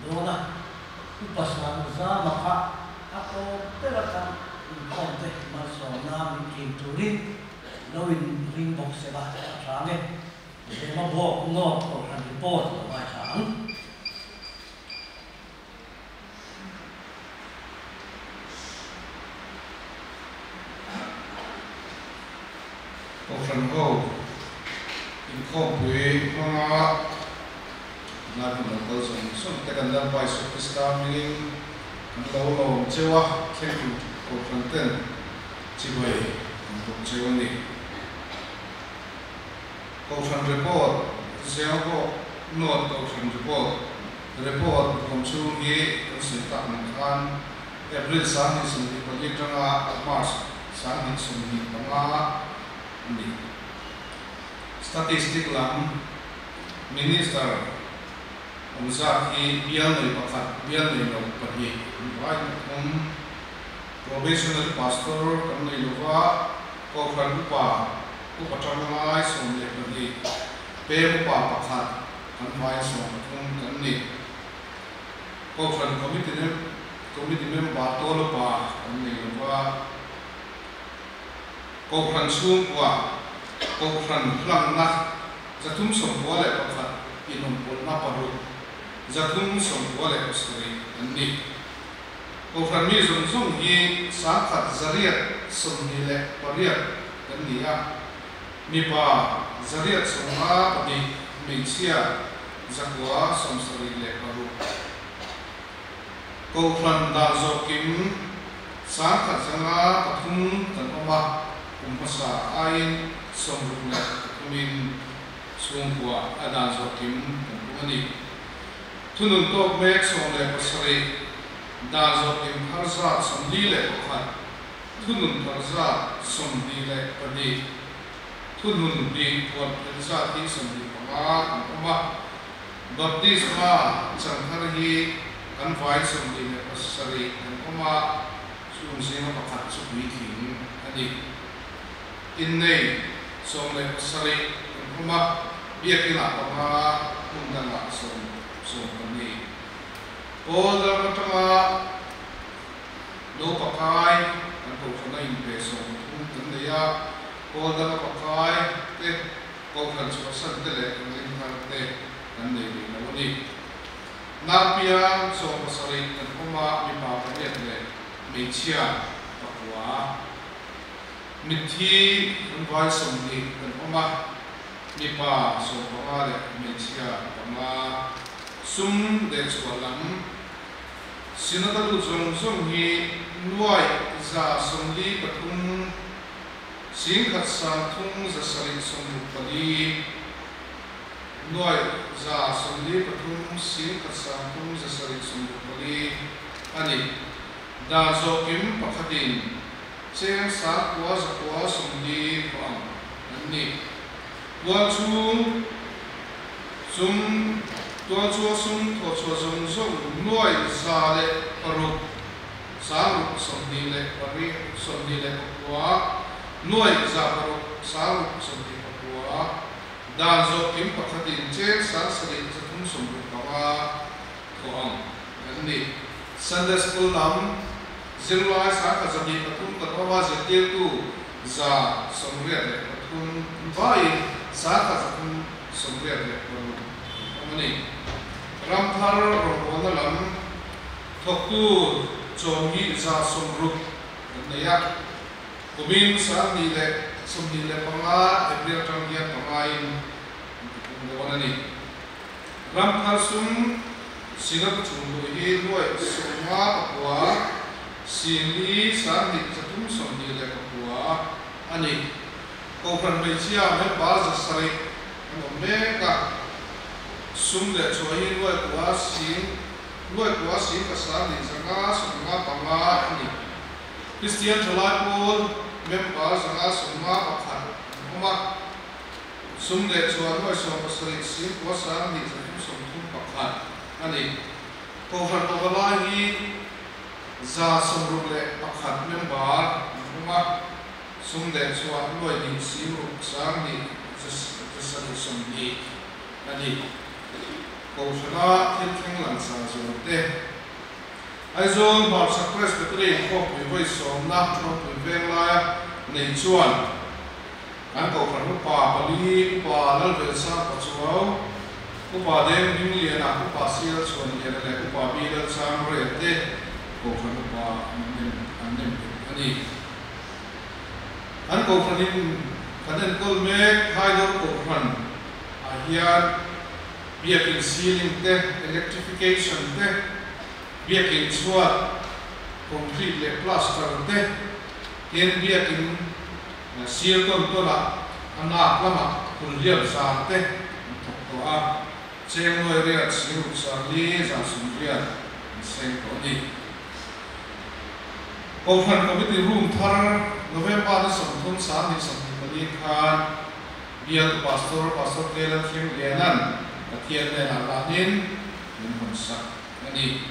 dawn a, Upa Sangzama kha a tawp ber a kan inkhawmte malsawmna min tling turin lo in ring bawk se la a tha ang e. Zemabawk North Kohhran report lo ngaithla ang. Kohhran ho inkhawmpui hmanga tunlai hun lo kal zawng zawng te kan Lalpa Isua Krista hmingin kan lo lawm cheu a, thlengtu kohhran ten chibai kan bawk cheu a ni. Kohhran report, Ziangpawh North Kohhran report, Report huam chhung hi kan sawi tak ang khan April 2024 atanga March 2025 a ni. Statistic lam Minister awm zat hi bial nei pakhat, bial nei lo pahnih an vai pathum. Probationary Pastor kan nei lova, Kohhran Upa, Upa tanglai 12, Pem Upa pakhat, Kan hmai 13 kan ni. Kohhran Committee Committee member Tawlapa kan nei lo va. Kohhran chhungkua Kohhran hlanna 391 inawmpawlhna paruk 397 kan ni. Kohhran mi zawng zawng hi 1828 kan ni a. Mipa 852, hmeichhia 976. Kohhran dan zawh kim 1103 kan awm a, kum hmasa aiin 63 in chhungkua a dan zawh kim kan pung a ni. Thunun tawk mek 17, dan zawh kim thar zat 41, Thunun thar zat 22, thunun hnih puan phen zat hi 25 kan awm a. Baptisma chan thar hi kan vai 27 kan awm a, chung zinga pakhat chu puitling a ni. Innei 17 kan awm a, biakinah panga, hmun dangah 12. Pawl dang atanga Lo pakai kan kohhrana inpe 13 kan nei a, pawl danga pakai te, kohhran chhuahsan te leh ringhar te kan nei rih lo a ni. Naupiang 17 kan awm a, mipa pariat leh hmeichhia pakua. Mitthi kan vai 20 kan awm a, mipa 15 leh hmeichhia panga. Sum leh chhuah lam Synod a lut zawng zawng hi nuai 143 10 3 764, nuai 143 10 3 764 a ni. Dan zawh kim pakhatin cheng 9,940 khawh ang an ni. Tual chhung sum Tual chua sum thawhchhuah zawng zawng nuai 106 620 29, nuai 6 629, dan zawh kim pakhatin cheng 7 365 thawh ang an ni. Sunday School lam zirlai 123 kan awm a, zirtirtu 183 vaiin 1386 kan awm a ni. Ramthar rawngbawlna lam thawktu chawm hi 160 kan nei a, kumin 2025 April atang hian pangain an tipung dawn a ni. Ramthar sum Synod chhungluh hi nuai 59 4 329 a ni. Kohhran hmeichhia member 700 an awm mek a, sum leh chhuahin nuai kua sing nuai kua sing pasarih 575 a ni. Kristian thalai pawl member 551 an awm a, sum leh chhuah nuai 17 sing kua sang hnih 331 a ni. Kohhran pavalai hi 161 member an awm a, sum leh chhuah nuai hnih sing ruk sang hnih 720 a ni. Kohhrana thil thleng langsar zual te. Aizawl Hmarchhak Presbytery khawpui vawi sawmna Ṭawmpui veng laia nei chuan kan kohhran upa pali, Upa Lalvelsang Pachuau, Upa Deng Hmingliana, Upa Sial Chhuanliana leh Upa Bi Lalchang Rea te kohhran upa an nem an nem nghet a ni. Kan kohhranin kan enkawl mek Haidawr kohhran ah hian biakin ceiling te, electrification te, biakin chhuat concrete leh plaster te, tin biakin sir tawn tawnah a nak lamah phulhliam zar te an thawk tawh a, cheng nuai riat sing ruk sang li 160 an seng tawh a ni. Kohhran Committee Room thar November ni 30 2024 khan bialtu Pastor Pastor Kelan Thleng Lianan Pathian hnenah lanin min hawn sak a ni.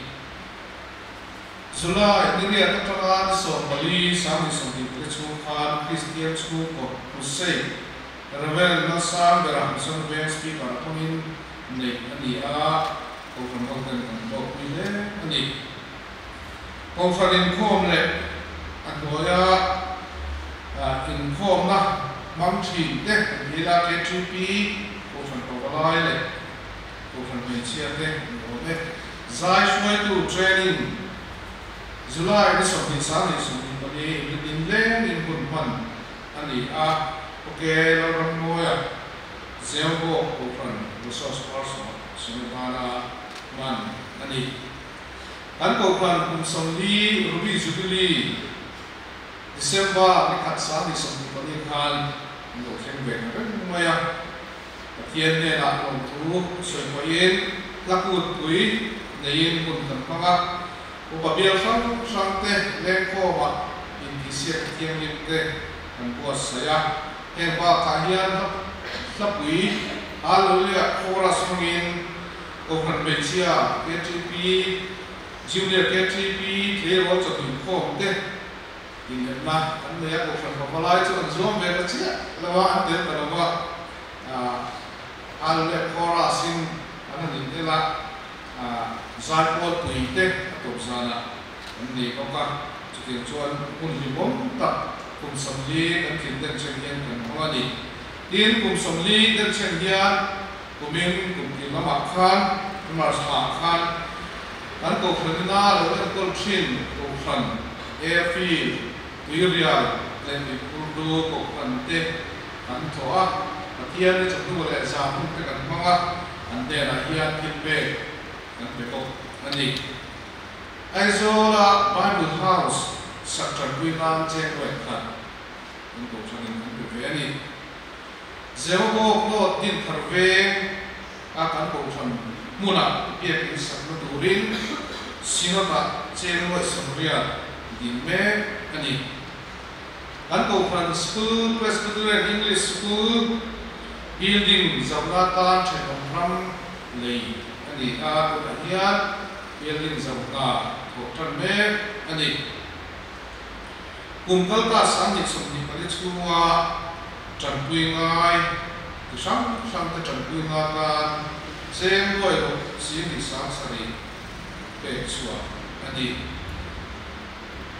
July ni riat atanga ni 14 2024 chhung khan Kristian chhungkaw Crusade Reverend Lalsang bera Mission Veng Speaker hmangin neih a ni a, Kohhran hoten kan hlawkpui hle a ni. Kohhran inkhawm leh a hnuaia inkhawmna hmang thin te an ni la, KTP, Kohhran Pavalai leh Kohhran Hmeichhia te an awm e. Zai hruaitu training July ni 20 2024 in leng in hun hman a ni a, Ok Lalrammawia Zeuhbawk Kohhran Resource Person Sunibana hman a ni. Kan Kohhran kum 40 Ruby Jubilee December ni 1 2024 khan an lo thleng ve ta reng mai a. Pathian hnenah lawmthu sawi pawhin hla kutpui neiin hun kan hmang a. Upa bial hrang hrang te lengkhawmah intihsiak thianghlim te kan buatsaih a. Heng bakah hian hlapui Hallelujah Chorus hmangin Kohhran Hmeichhia, KTP, Junior KTP, tleirawl chawhnih khawm te inelna kan nei a, Kohhran pavalai chu an zuam ve ta chiah lo a, an tel ta lo a, Hallelujah Chorus-in an han inel a, zaipawl pui te a tawp zanah an nei bawk a, chutiang chuan hmun hlimawm tak kum 40 kan tlin denchhen hian kan hmang a ni. Tin, kum 40 denchhen hian kumin kum tir lamah khan March ah khan kan Kohhranina lo enkawl thin Kohhran, Airfield, Tuirial leh Tuikhurlu Kohhran te kan thawh a, Pathian ni chawhnu leh zan hun te kan hmang a, an hnenah hian thil pek kan pe bawk a ni. Aizawla Bible House sak tanpui nan cheng nuai khat kan Kohhranin kan pe ve a ni. Zewbawk North din thar veng a kan Kohhran hmunah biakin sakna turin Synod-ah cheng nuai 80 din mek a ni. Kan Kohhran School, Presbyterian English School building zauna tan thenawm ram lei a ni a, tunah hian building zauna thawh tan mek a ni. Kum kalta 2024 chhunga tanpui ngai ti hrang hrang te tanpui nga tan cheng nuai ruk 7 7,000 pek chhuah a ni.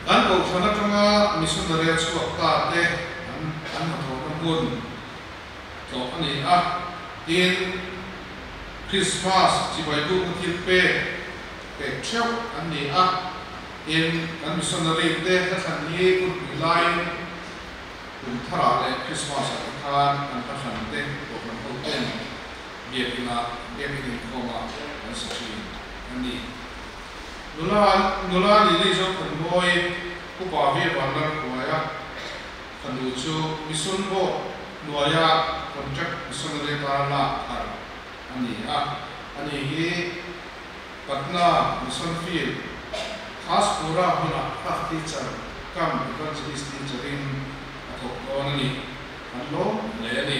Kan Kohhran atanga missionary a chhuak ta te an an hnathawhna hmun tlawh a ni a, tin Christmas chibai bukna thil pek pek theuh an ni a, tin kan missionary te hla thlan hi kutpui laiin kum tharah leh Christmas ah te khan an hla thlan te Kohhran ho ten biakinah biakin inkhawmah an sa thin a ni. Nula nula Lily zawk kan mawi upa vi a van lar huai a, fanu chu Mission Board Hnuaia contract missionary atana lak thar a ni a. Ani hi Patna Mission Field, Khaspura hmuna craft teacher cum evangelist teacher-in a thawk dawn a ni. Kan lawm hle a ni.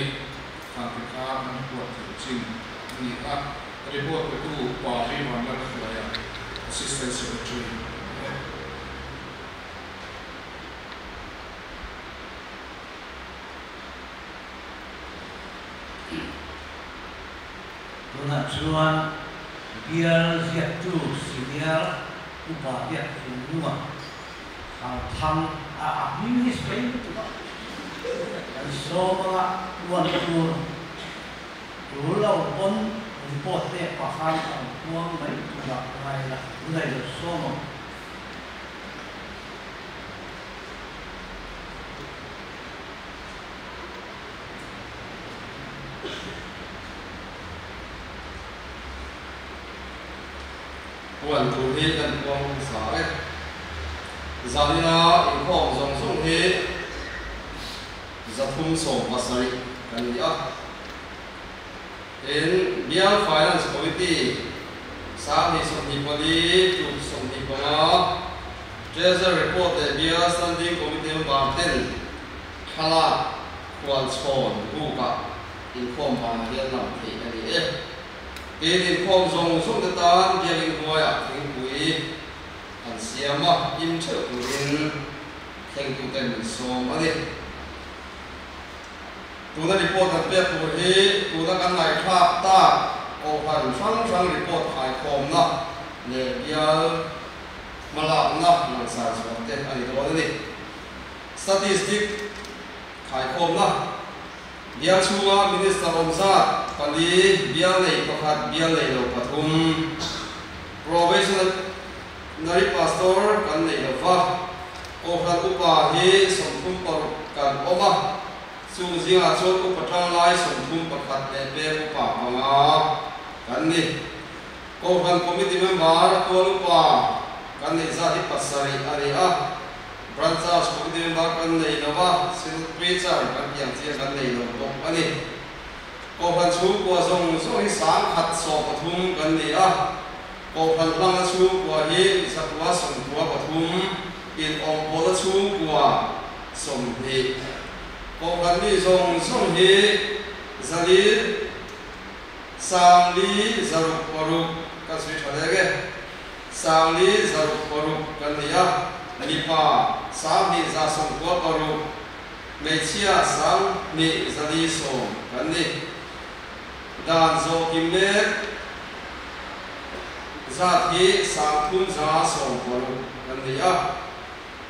Khang te kha kan huat theih chin a ni a. Report petu Pa hi Vanlalhruaia, Assistant Secretary a ni e. Tunah chuan bial ziaktu senior upa biak thinlunga hang thang a a hming hi sawi lutuk a, kan sawm anga uan tur tul lo pawn report pek pah khan a rawn puang mai turah ngai la, tunah i lo sawm ang. Puan tur hi kan puang hmasa e. Zanina inkhawm zawng zawng hi 370 kan ni a. Tin, Bial Finance Committee 2024 to 25 Treasury Report leh Bial Standing Committee member ten thlalak khualchhawn bukah inkhawm vangah hian lang theih a ni e. Tin, inkhawm zawng zawng te tan biakinn hnuaiah thingpui an siam a, im theuh turin thlengtuten min sawm a ni. Tuna report kan pek tur hi tuna kan ngaihthlak tak Kohhran hrang hrang report khaikhawmna leh bial hmalakna langsar chhuah te a ni dawn a ni. Statistic khaikhawmna bial chhunga Minister awm zat pali, bial nei pakhat, bial nei lo pathum, Probationary Pastor kan nei lo va, Kohhran upa hi 36 kan awm a, chung zingah chuan upa tanglai 31 leh pek upa panga kan ni. Kohhran Committee member tual upa kan neih zat hi pasarih a ni a, Branch Charge Committee member kan nei lo va, Synod Preacher kan tih ang chiah kan nei lo bawk a ni. Kohhran chhungkua zawng zawng hi 113 kan ni a, Kohhran hlanga chhungkua hi 193, in awmpawlna chhungkua 20. Kohhran mi zawng zawng hi 406 kan sawi tha leng e. 506 kan ni a, mipa 2196, hmeichhia 1410 kan ni. Dan zawh kim mek zat hi 3160 kan ni a,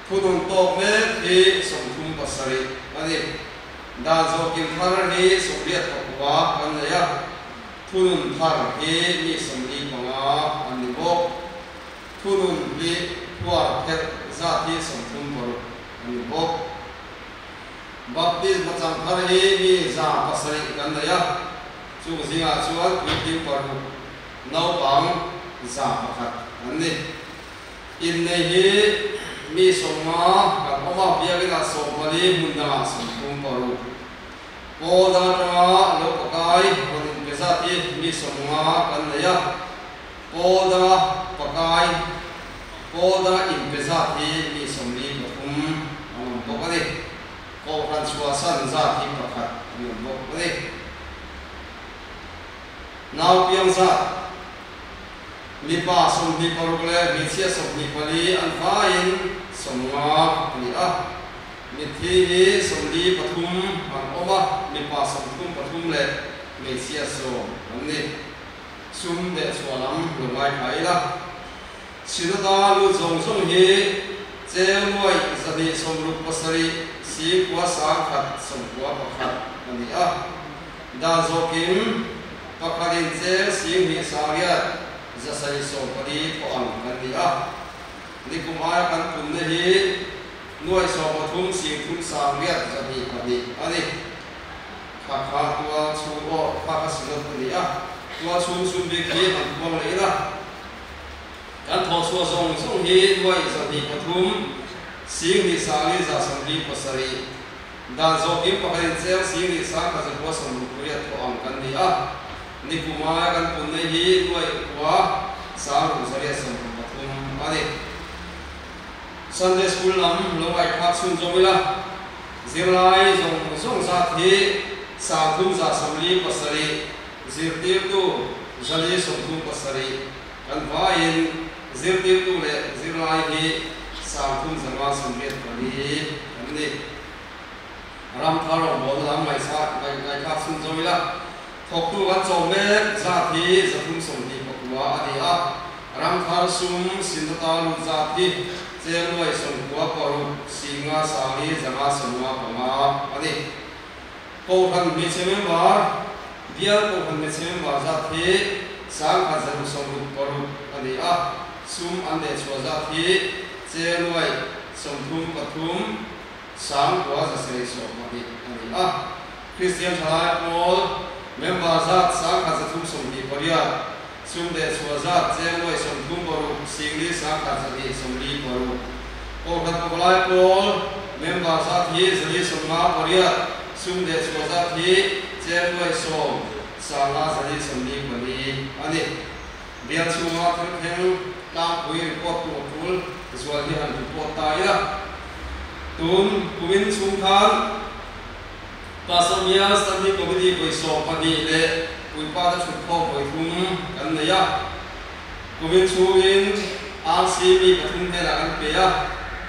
thunun tawk mek hi 37 a ni. Dan zawh kim thar hi 89 kan nei a, thunun thar hi mi 45 an ni bawk. Thunun hi phuar phelh zat hi 36 an ni bawk. Baptisma chang thar hi mi 700 kan nei a, chung zingah chuan puitling paruk, naupang 101 an ni. Innei hi mi 50 kan awm a, biakinah 14, hmun dangah 36. Pawl dang atanga lo pakai rawn inpe zat hi mi 50 kan nei a, pawl danga pakai, pawl danga inpe zat hi mi 43 an awm bawk a ni. Kohhran chhuahsan zat hi pakhat an awm bawk a ni. Nau piang zat, mipa 26 leh hmeichhia 24 an vaiin 50 a ni a. Mitthi hi 43 an awm a, mipa 33 leh hmeichhia 10 an ni. Sum leh chhuah lam lo ngaithla ila. Synoda lut zawng zawng hi cheng nuai 267 singkua 191 a ni a. Dan zawhkim pakhatin cheng 28 714 thawh ang kan ni a. Nikum aia kan punna hi nuai 13 sing thum sang riat 202 a ni. Kha kha tua chhung aw kha kha synod a ni a. Tua chhung sum bik hi an puang leh ila. Kan thawh chhuah zawng zawng hi nuai 203 sing hnih sang li za 47. Dan zawh kim pakhatin cheng sing nih sang khat zakua sawmruk pariat thawh ang kan ni a, nikuma kan punna hi nuaih kua sang ruk zariat 33 a ni. Sunday School lam lo ngaihthlak chhunzawm ila, zirlai zawng zawng zat hi 347, zirtirtu 437 kan vaiin zirtirtu leh zirlai hi 3584 kan ni. Ram thar rawngbawlna lam ngaihthlak chhunzawm ila, thawktu kan chawm mek zat hi 329 a ni a, ram thar sum sinata lut zat hi cheng nuai 96 singa sangli zanga 55 a ni. Kohhran hmeichhe member, bial kohhran hmeichhe member zat hi 1166 a ni a, sum an leh chhuah zat hi cheng nuai 33 sang kua 720 a ni a. Kristian thalai pawl member zat 1328, sum leh chhuah zat cheng nuai 36 singli 1146. Kohhran pawlai pawl member zat hi 158, sum leh chhuah zat hi cheng nuai 10 sanga 144 a ni. Bial chhunga thil thleng tlangpui report tur tul zual hi han report ta ila. Tun kumin chhung khan Pastor Bial Standing Committee vawi 12 leh puipa te thut khawm vawi 3 kan nei a. Kumin chhungin RC mi 3 hnenah kan pe a,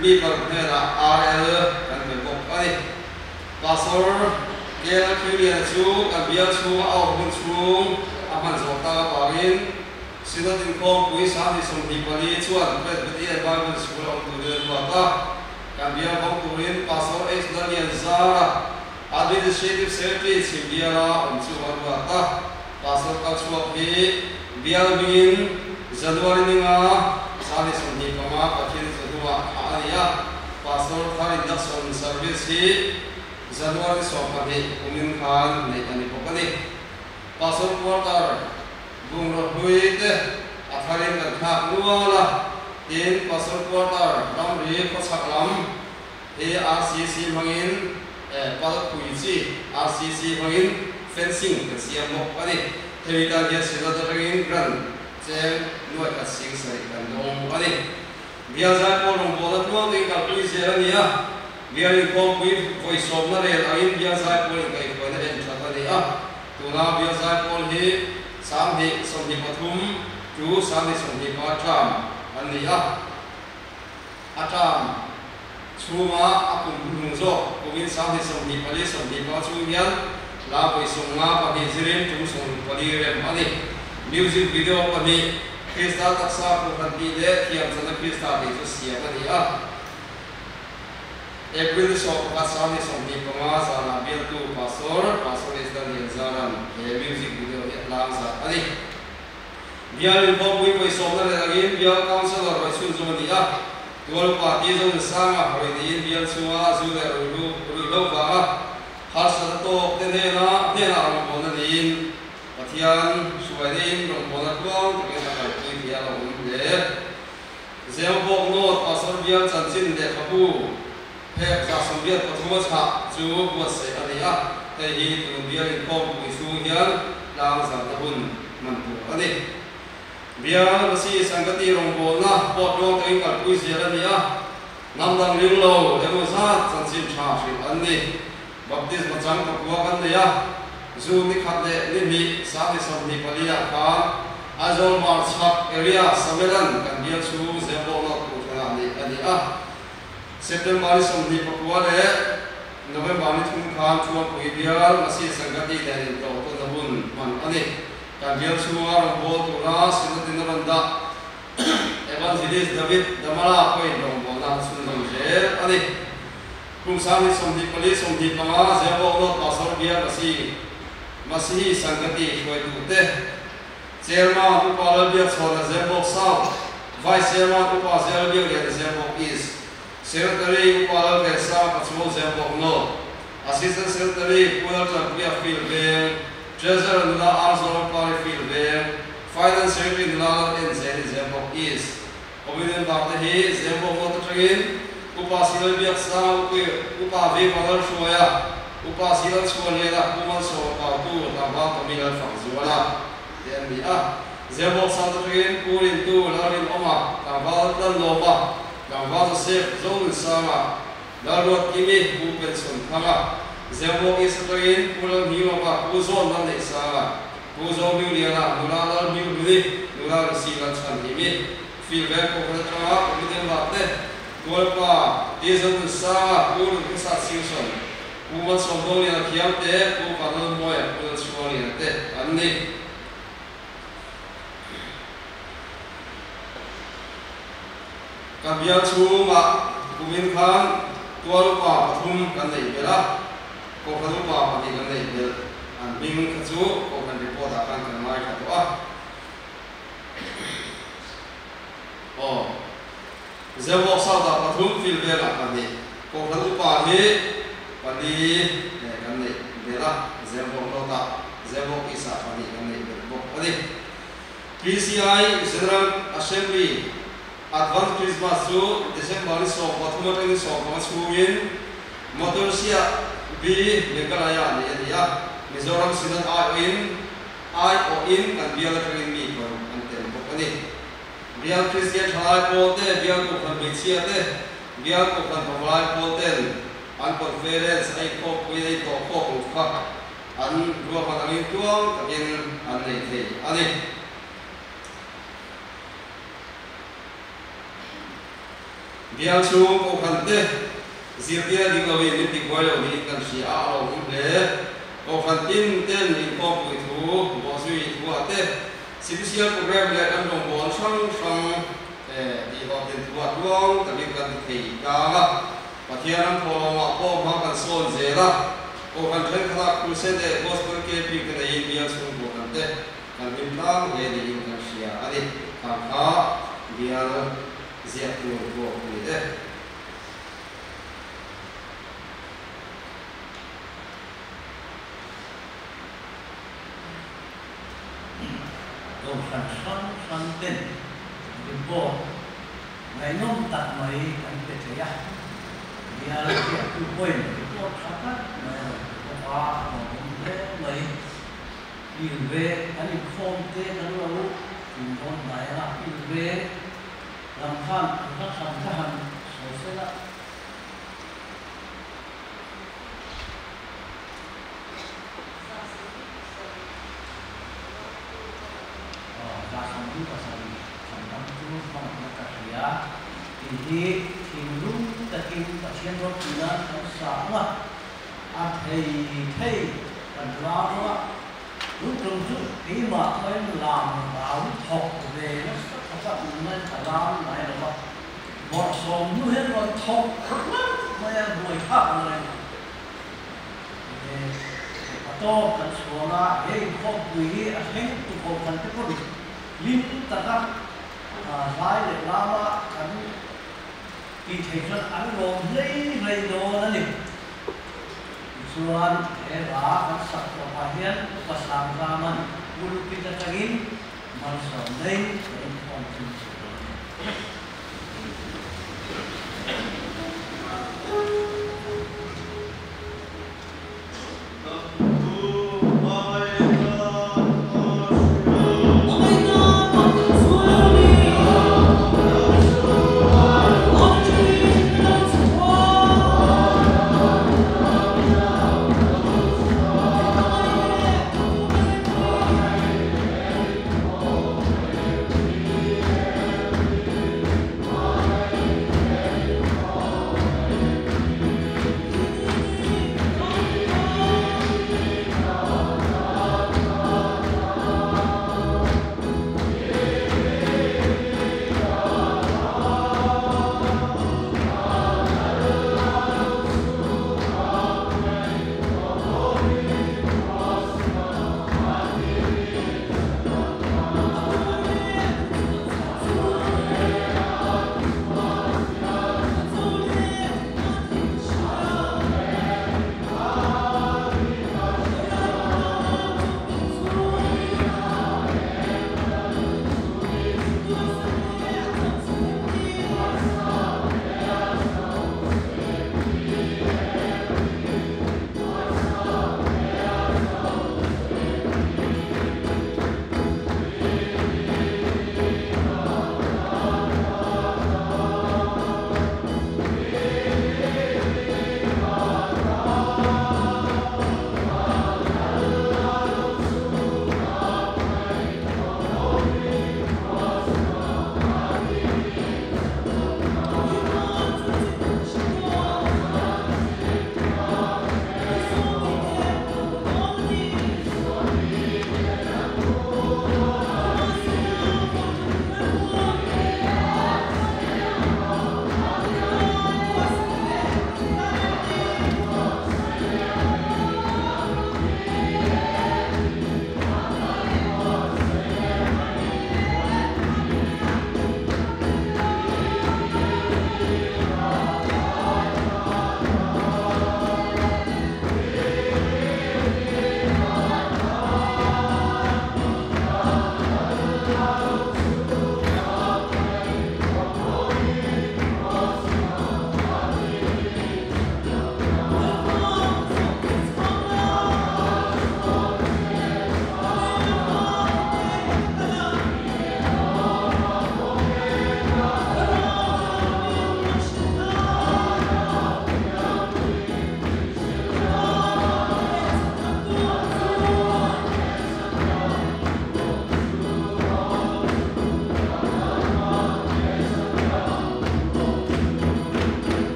mi 6 hnenah RL kan pe bawk a ni. Pastor Kel Khiuliana chu kan bial chhunga a awm hun chhung a hman zawh tak avangin Synod inkhawm pui 2024 chuan Presbyterian Bible School a awm turin a ruat a. Kan bial bawk turin Pastor H. Lalian Zara, Administrative Secretary chhim biala awm chu a ruat a. Pastor kal chhuak hi bial hmingin January ninga 2025 Pathian chawhnuah thah a ni a. Pastor thar induction service hi January 12 kumin khan neih a ni bawk a ni. Pastor quarter bungraw hlui te a tharin kan thlak nual a, tin Pastor quarter ramri khawchhak lam hi RCC hmangin pal phui chi RCC hmangin fencing kan siam bawk a ni. Hemi tan hian Synod atangin grant cheng nuai khat sing sarih kan dawng a ni. Bial zai pawl rawngbawlna tluang takin kalpui zel a ni a, bial inkhawmpui vawi sawmna rel angin bial zai pawl inkaihhruaina en that a ni a. Tuna bial zai pawl hi 2023 to 2025 term an ni a, a term chhunga a kum hnuhnung zawk kumin 2024 25 chhung hian hla vawi 52 zirin tum 64 rem a ni. Music video 2 Krista taksa kohhran tih leh thiam chana Krista tih chu siam a ni a. April 11 2025 zanah bialtu Pastor, Pastor Esther Lianzaran he music video hi a tlang zat a ni. Bial inkhawmpui vawi sawmna leh angin bial councillor rawi chhunzawm a ni a. Tual upa ti zo sanga rawi niin bial chhunga zu leh ruihhlo vanga harsatna tawk te hnena hnenah rawngbawlna niin Pathian hruaina in rawngbawlna tluang takin a kalpui thei a lo awm hle. Zemabawk North Pastor bial chanchin lehkhabu phek 183 a chhah chu buatsaih a ni a, hei hi tun bial inkhawmpui chhung hian tlang zarhna hun hman tur a ni. Bial Masi Sangati rawngbawlna pawh tluang takin kalpui zel a ni a, hnam dang ring lo emaw zat chanchin tha hrilh an ni. Baptisma chang pakua kan nei a, June ni khat leh ni hnih 2024 ah khan Aizawl Hmar chhak area Samelan kan bial chhung Zemabawk North Kohhranah neih a ni a. September ni 29 leh November ni 3 khan Thuampui bial Masi Sangati nen intawh tawnna hun hman a ni. Kan bial chhunga rawngbâwl tura Synod-in a rawn dah Evangelist David Damala pawhin rawngbâwlna a chhunzawm zel a ni. Kum 2024 25 Zemabawk North Pastor bial Masi Masihi Sangati hruaitute Chairman Upa Lalbiakchhawna Zemabawk South, Vice Chairman Upa Zel Biakliana Zemabawk East, Secretary Upa Lalvensanga Pachuau Zemabawk North, Assistant Secretary Pu Laltanpuia Field Veng, Treasurer nula R Zorampari Field Veng, Finance Secretary nula Lal En Zeli Zemabawk East. Committee member te hi Zemabawk North atangin Upa Silal Biak Sang Upa V Vanal Hruaia Upa Silal Chhuanliana Pu Malsawma Pautu Tlangval Tommy Lalfak Zuala te an ni a. Zewbawk South atangin Pu Rintu Lalrinawma Tlangval Tlanlawma Tlangval Joseph Zonunsanga Lalruat Kimi Pu Pension Thanga Zewbawk East atangin Pu Lalhmingawva Pu Zawn Lalneihsanga Pu Zohmingliana Nula Lalhminghluni Nula Lucy Lalchhanhimi Filvel Kohhran atanga Committee member te Tualpa Ti Zonunsanga Pu Runkhawsat Singson Pu Malsawmdawliana Thiam te Pu Vanlalmawia Pu Lalchhuangliana te an ni. Ka bial chhungah kumin khan tual upa pathum kan neih belh a, kohhran upa pahnih kan neih belh. An hming kha chu kohhran report ah khan kan ngaithla tawh a. Aw, Zewbawk South ah pathum, field velah pahnih, kohhran upa hi pali kan neih belh a, Zewbawk North ah, Zewbawk East ah pahnih kan neih belh bawk a ni. PCI General Assembly Advance Christmas chu December ni 13 atangin 15 chhungin Motor Siah B Meghalaya neih a ni a, Mizoram Synod aiawhin aiawhin kan bial atangin mi paruk an tel bawk a ni. Bial Kristian thalai pawl te, bial kohhran hmeichhia te, bial kohhran pavalai pawl ten an conference a inkhawmpui a intawhkhawk ang kha an ruahman angin tuang takin an nei thei a ni. Bial chhung kohhran te zirtir a ding loin min tibuai lo niin kan hria a, a lo awm hle. Kohhran tin ten inkhawmpui thu, bawhzui thuah te, sipisial program leh kan rawngbâwl hrang hrang tihhlawhtlin thuah tuang takin kan ti thei tlang a. Pathian ram thawhlawmah pawh hma kan sawn zel a, kohhran thenkhatah Crusade leh Gospel Camping te neiin bial chhung kohhran te kan hlim tlang hle niin kan hria a ni. Khang kha bial ziak tur pawh a ni e. Kohhran hrang hrang ten report ngaihnawm tak mai kan pe thei a, bial ziaktu pawhin report tha tak mai a rawn pe bawk a, a lawmawm hle mai. Pil veng kan inkhawm te kan lo tum dawn hnai anga pil veng lam khan an hla thlan kha han sawi sel a. 77 Chhandamtu hmangaihna ka hria tih hi thinlung takin Pathian ropui nan kan sa ang a, a thei thei kan ram ang a, tun tum chu keimah pawhin lam rau thawk ve nasa khawpa nunna ka lam ngai lo va, bawrhsawm hnu hian rawn thawk hlauh mai a, buai thlak ang reng. A tawp kan chhuang a, he inkhawmpui hi a thleng tu kohhran te pawhin hlim taka hlai leh lama kan tih theih chuan an lawm hlei hlei dawn a ni. Tichuan he hla kan sak tawpah hian Upa Sangzama'n pulpit atangin malsawm nei kan inkhawm thin chu dawn a ni.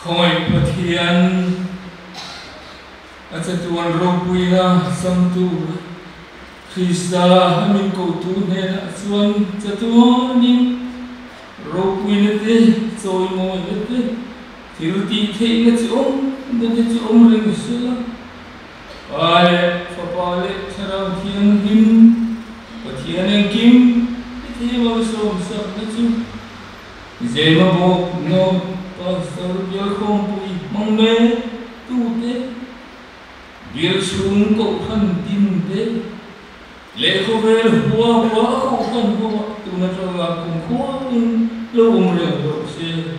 Khongai Pathian a chatuan ropuina changtu Krista min ko tu hnenah chuan chatuanin ropuina te chawimawina te thil tih theihna chi awm na te chu awm reng sela. Pa leh Fapa leh Thlarau Thianghlim Pathian engkim i thei malsawm sakna chu Zema bawk North Pastor Bialkhawmpui hmang mek tute Bial chhung kohhran tin te leh khawvel hua hua a kohhran ho ah tun atanga kum khuain lo awm reng rawh se.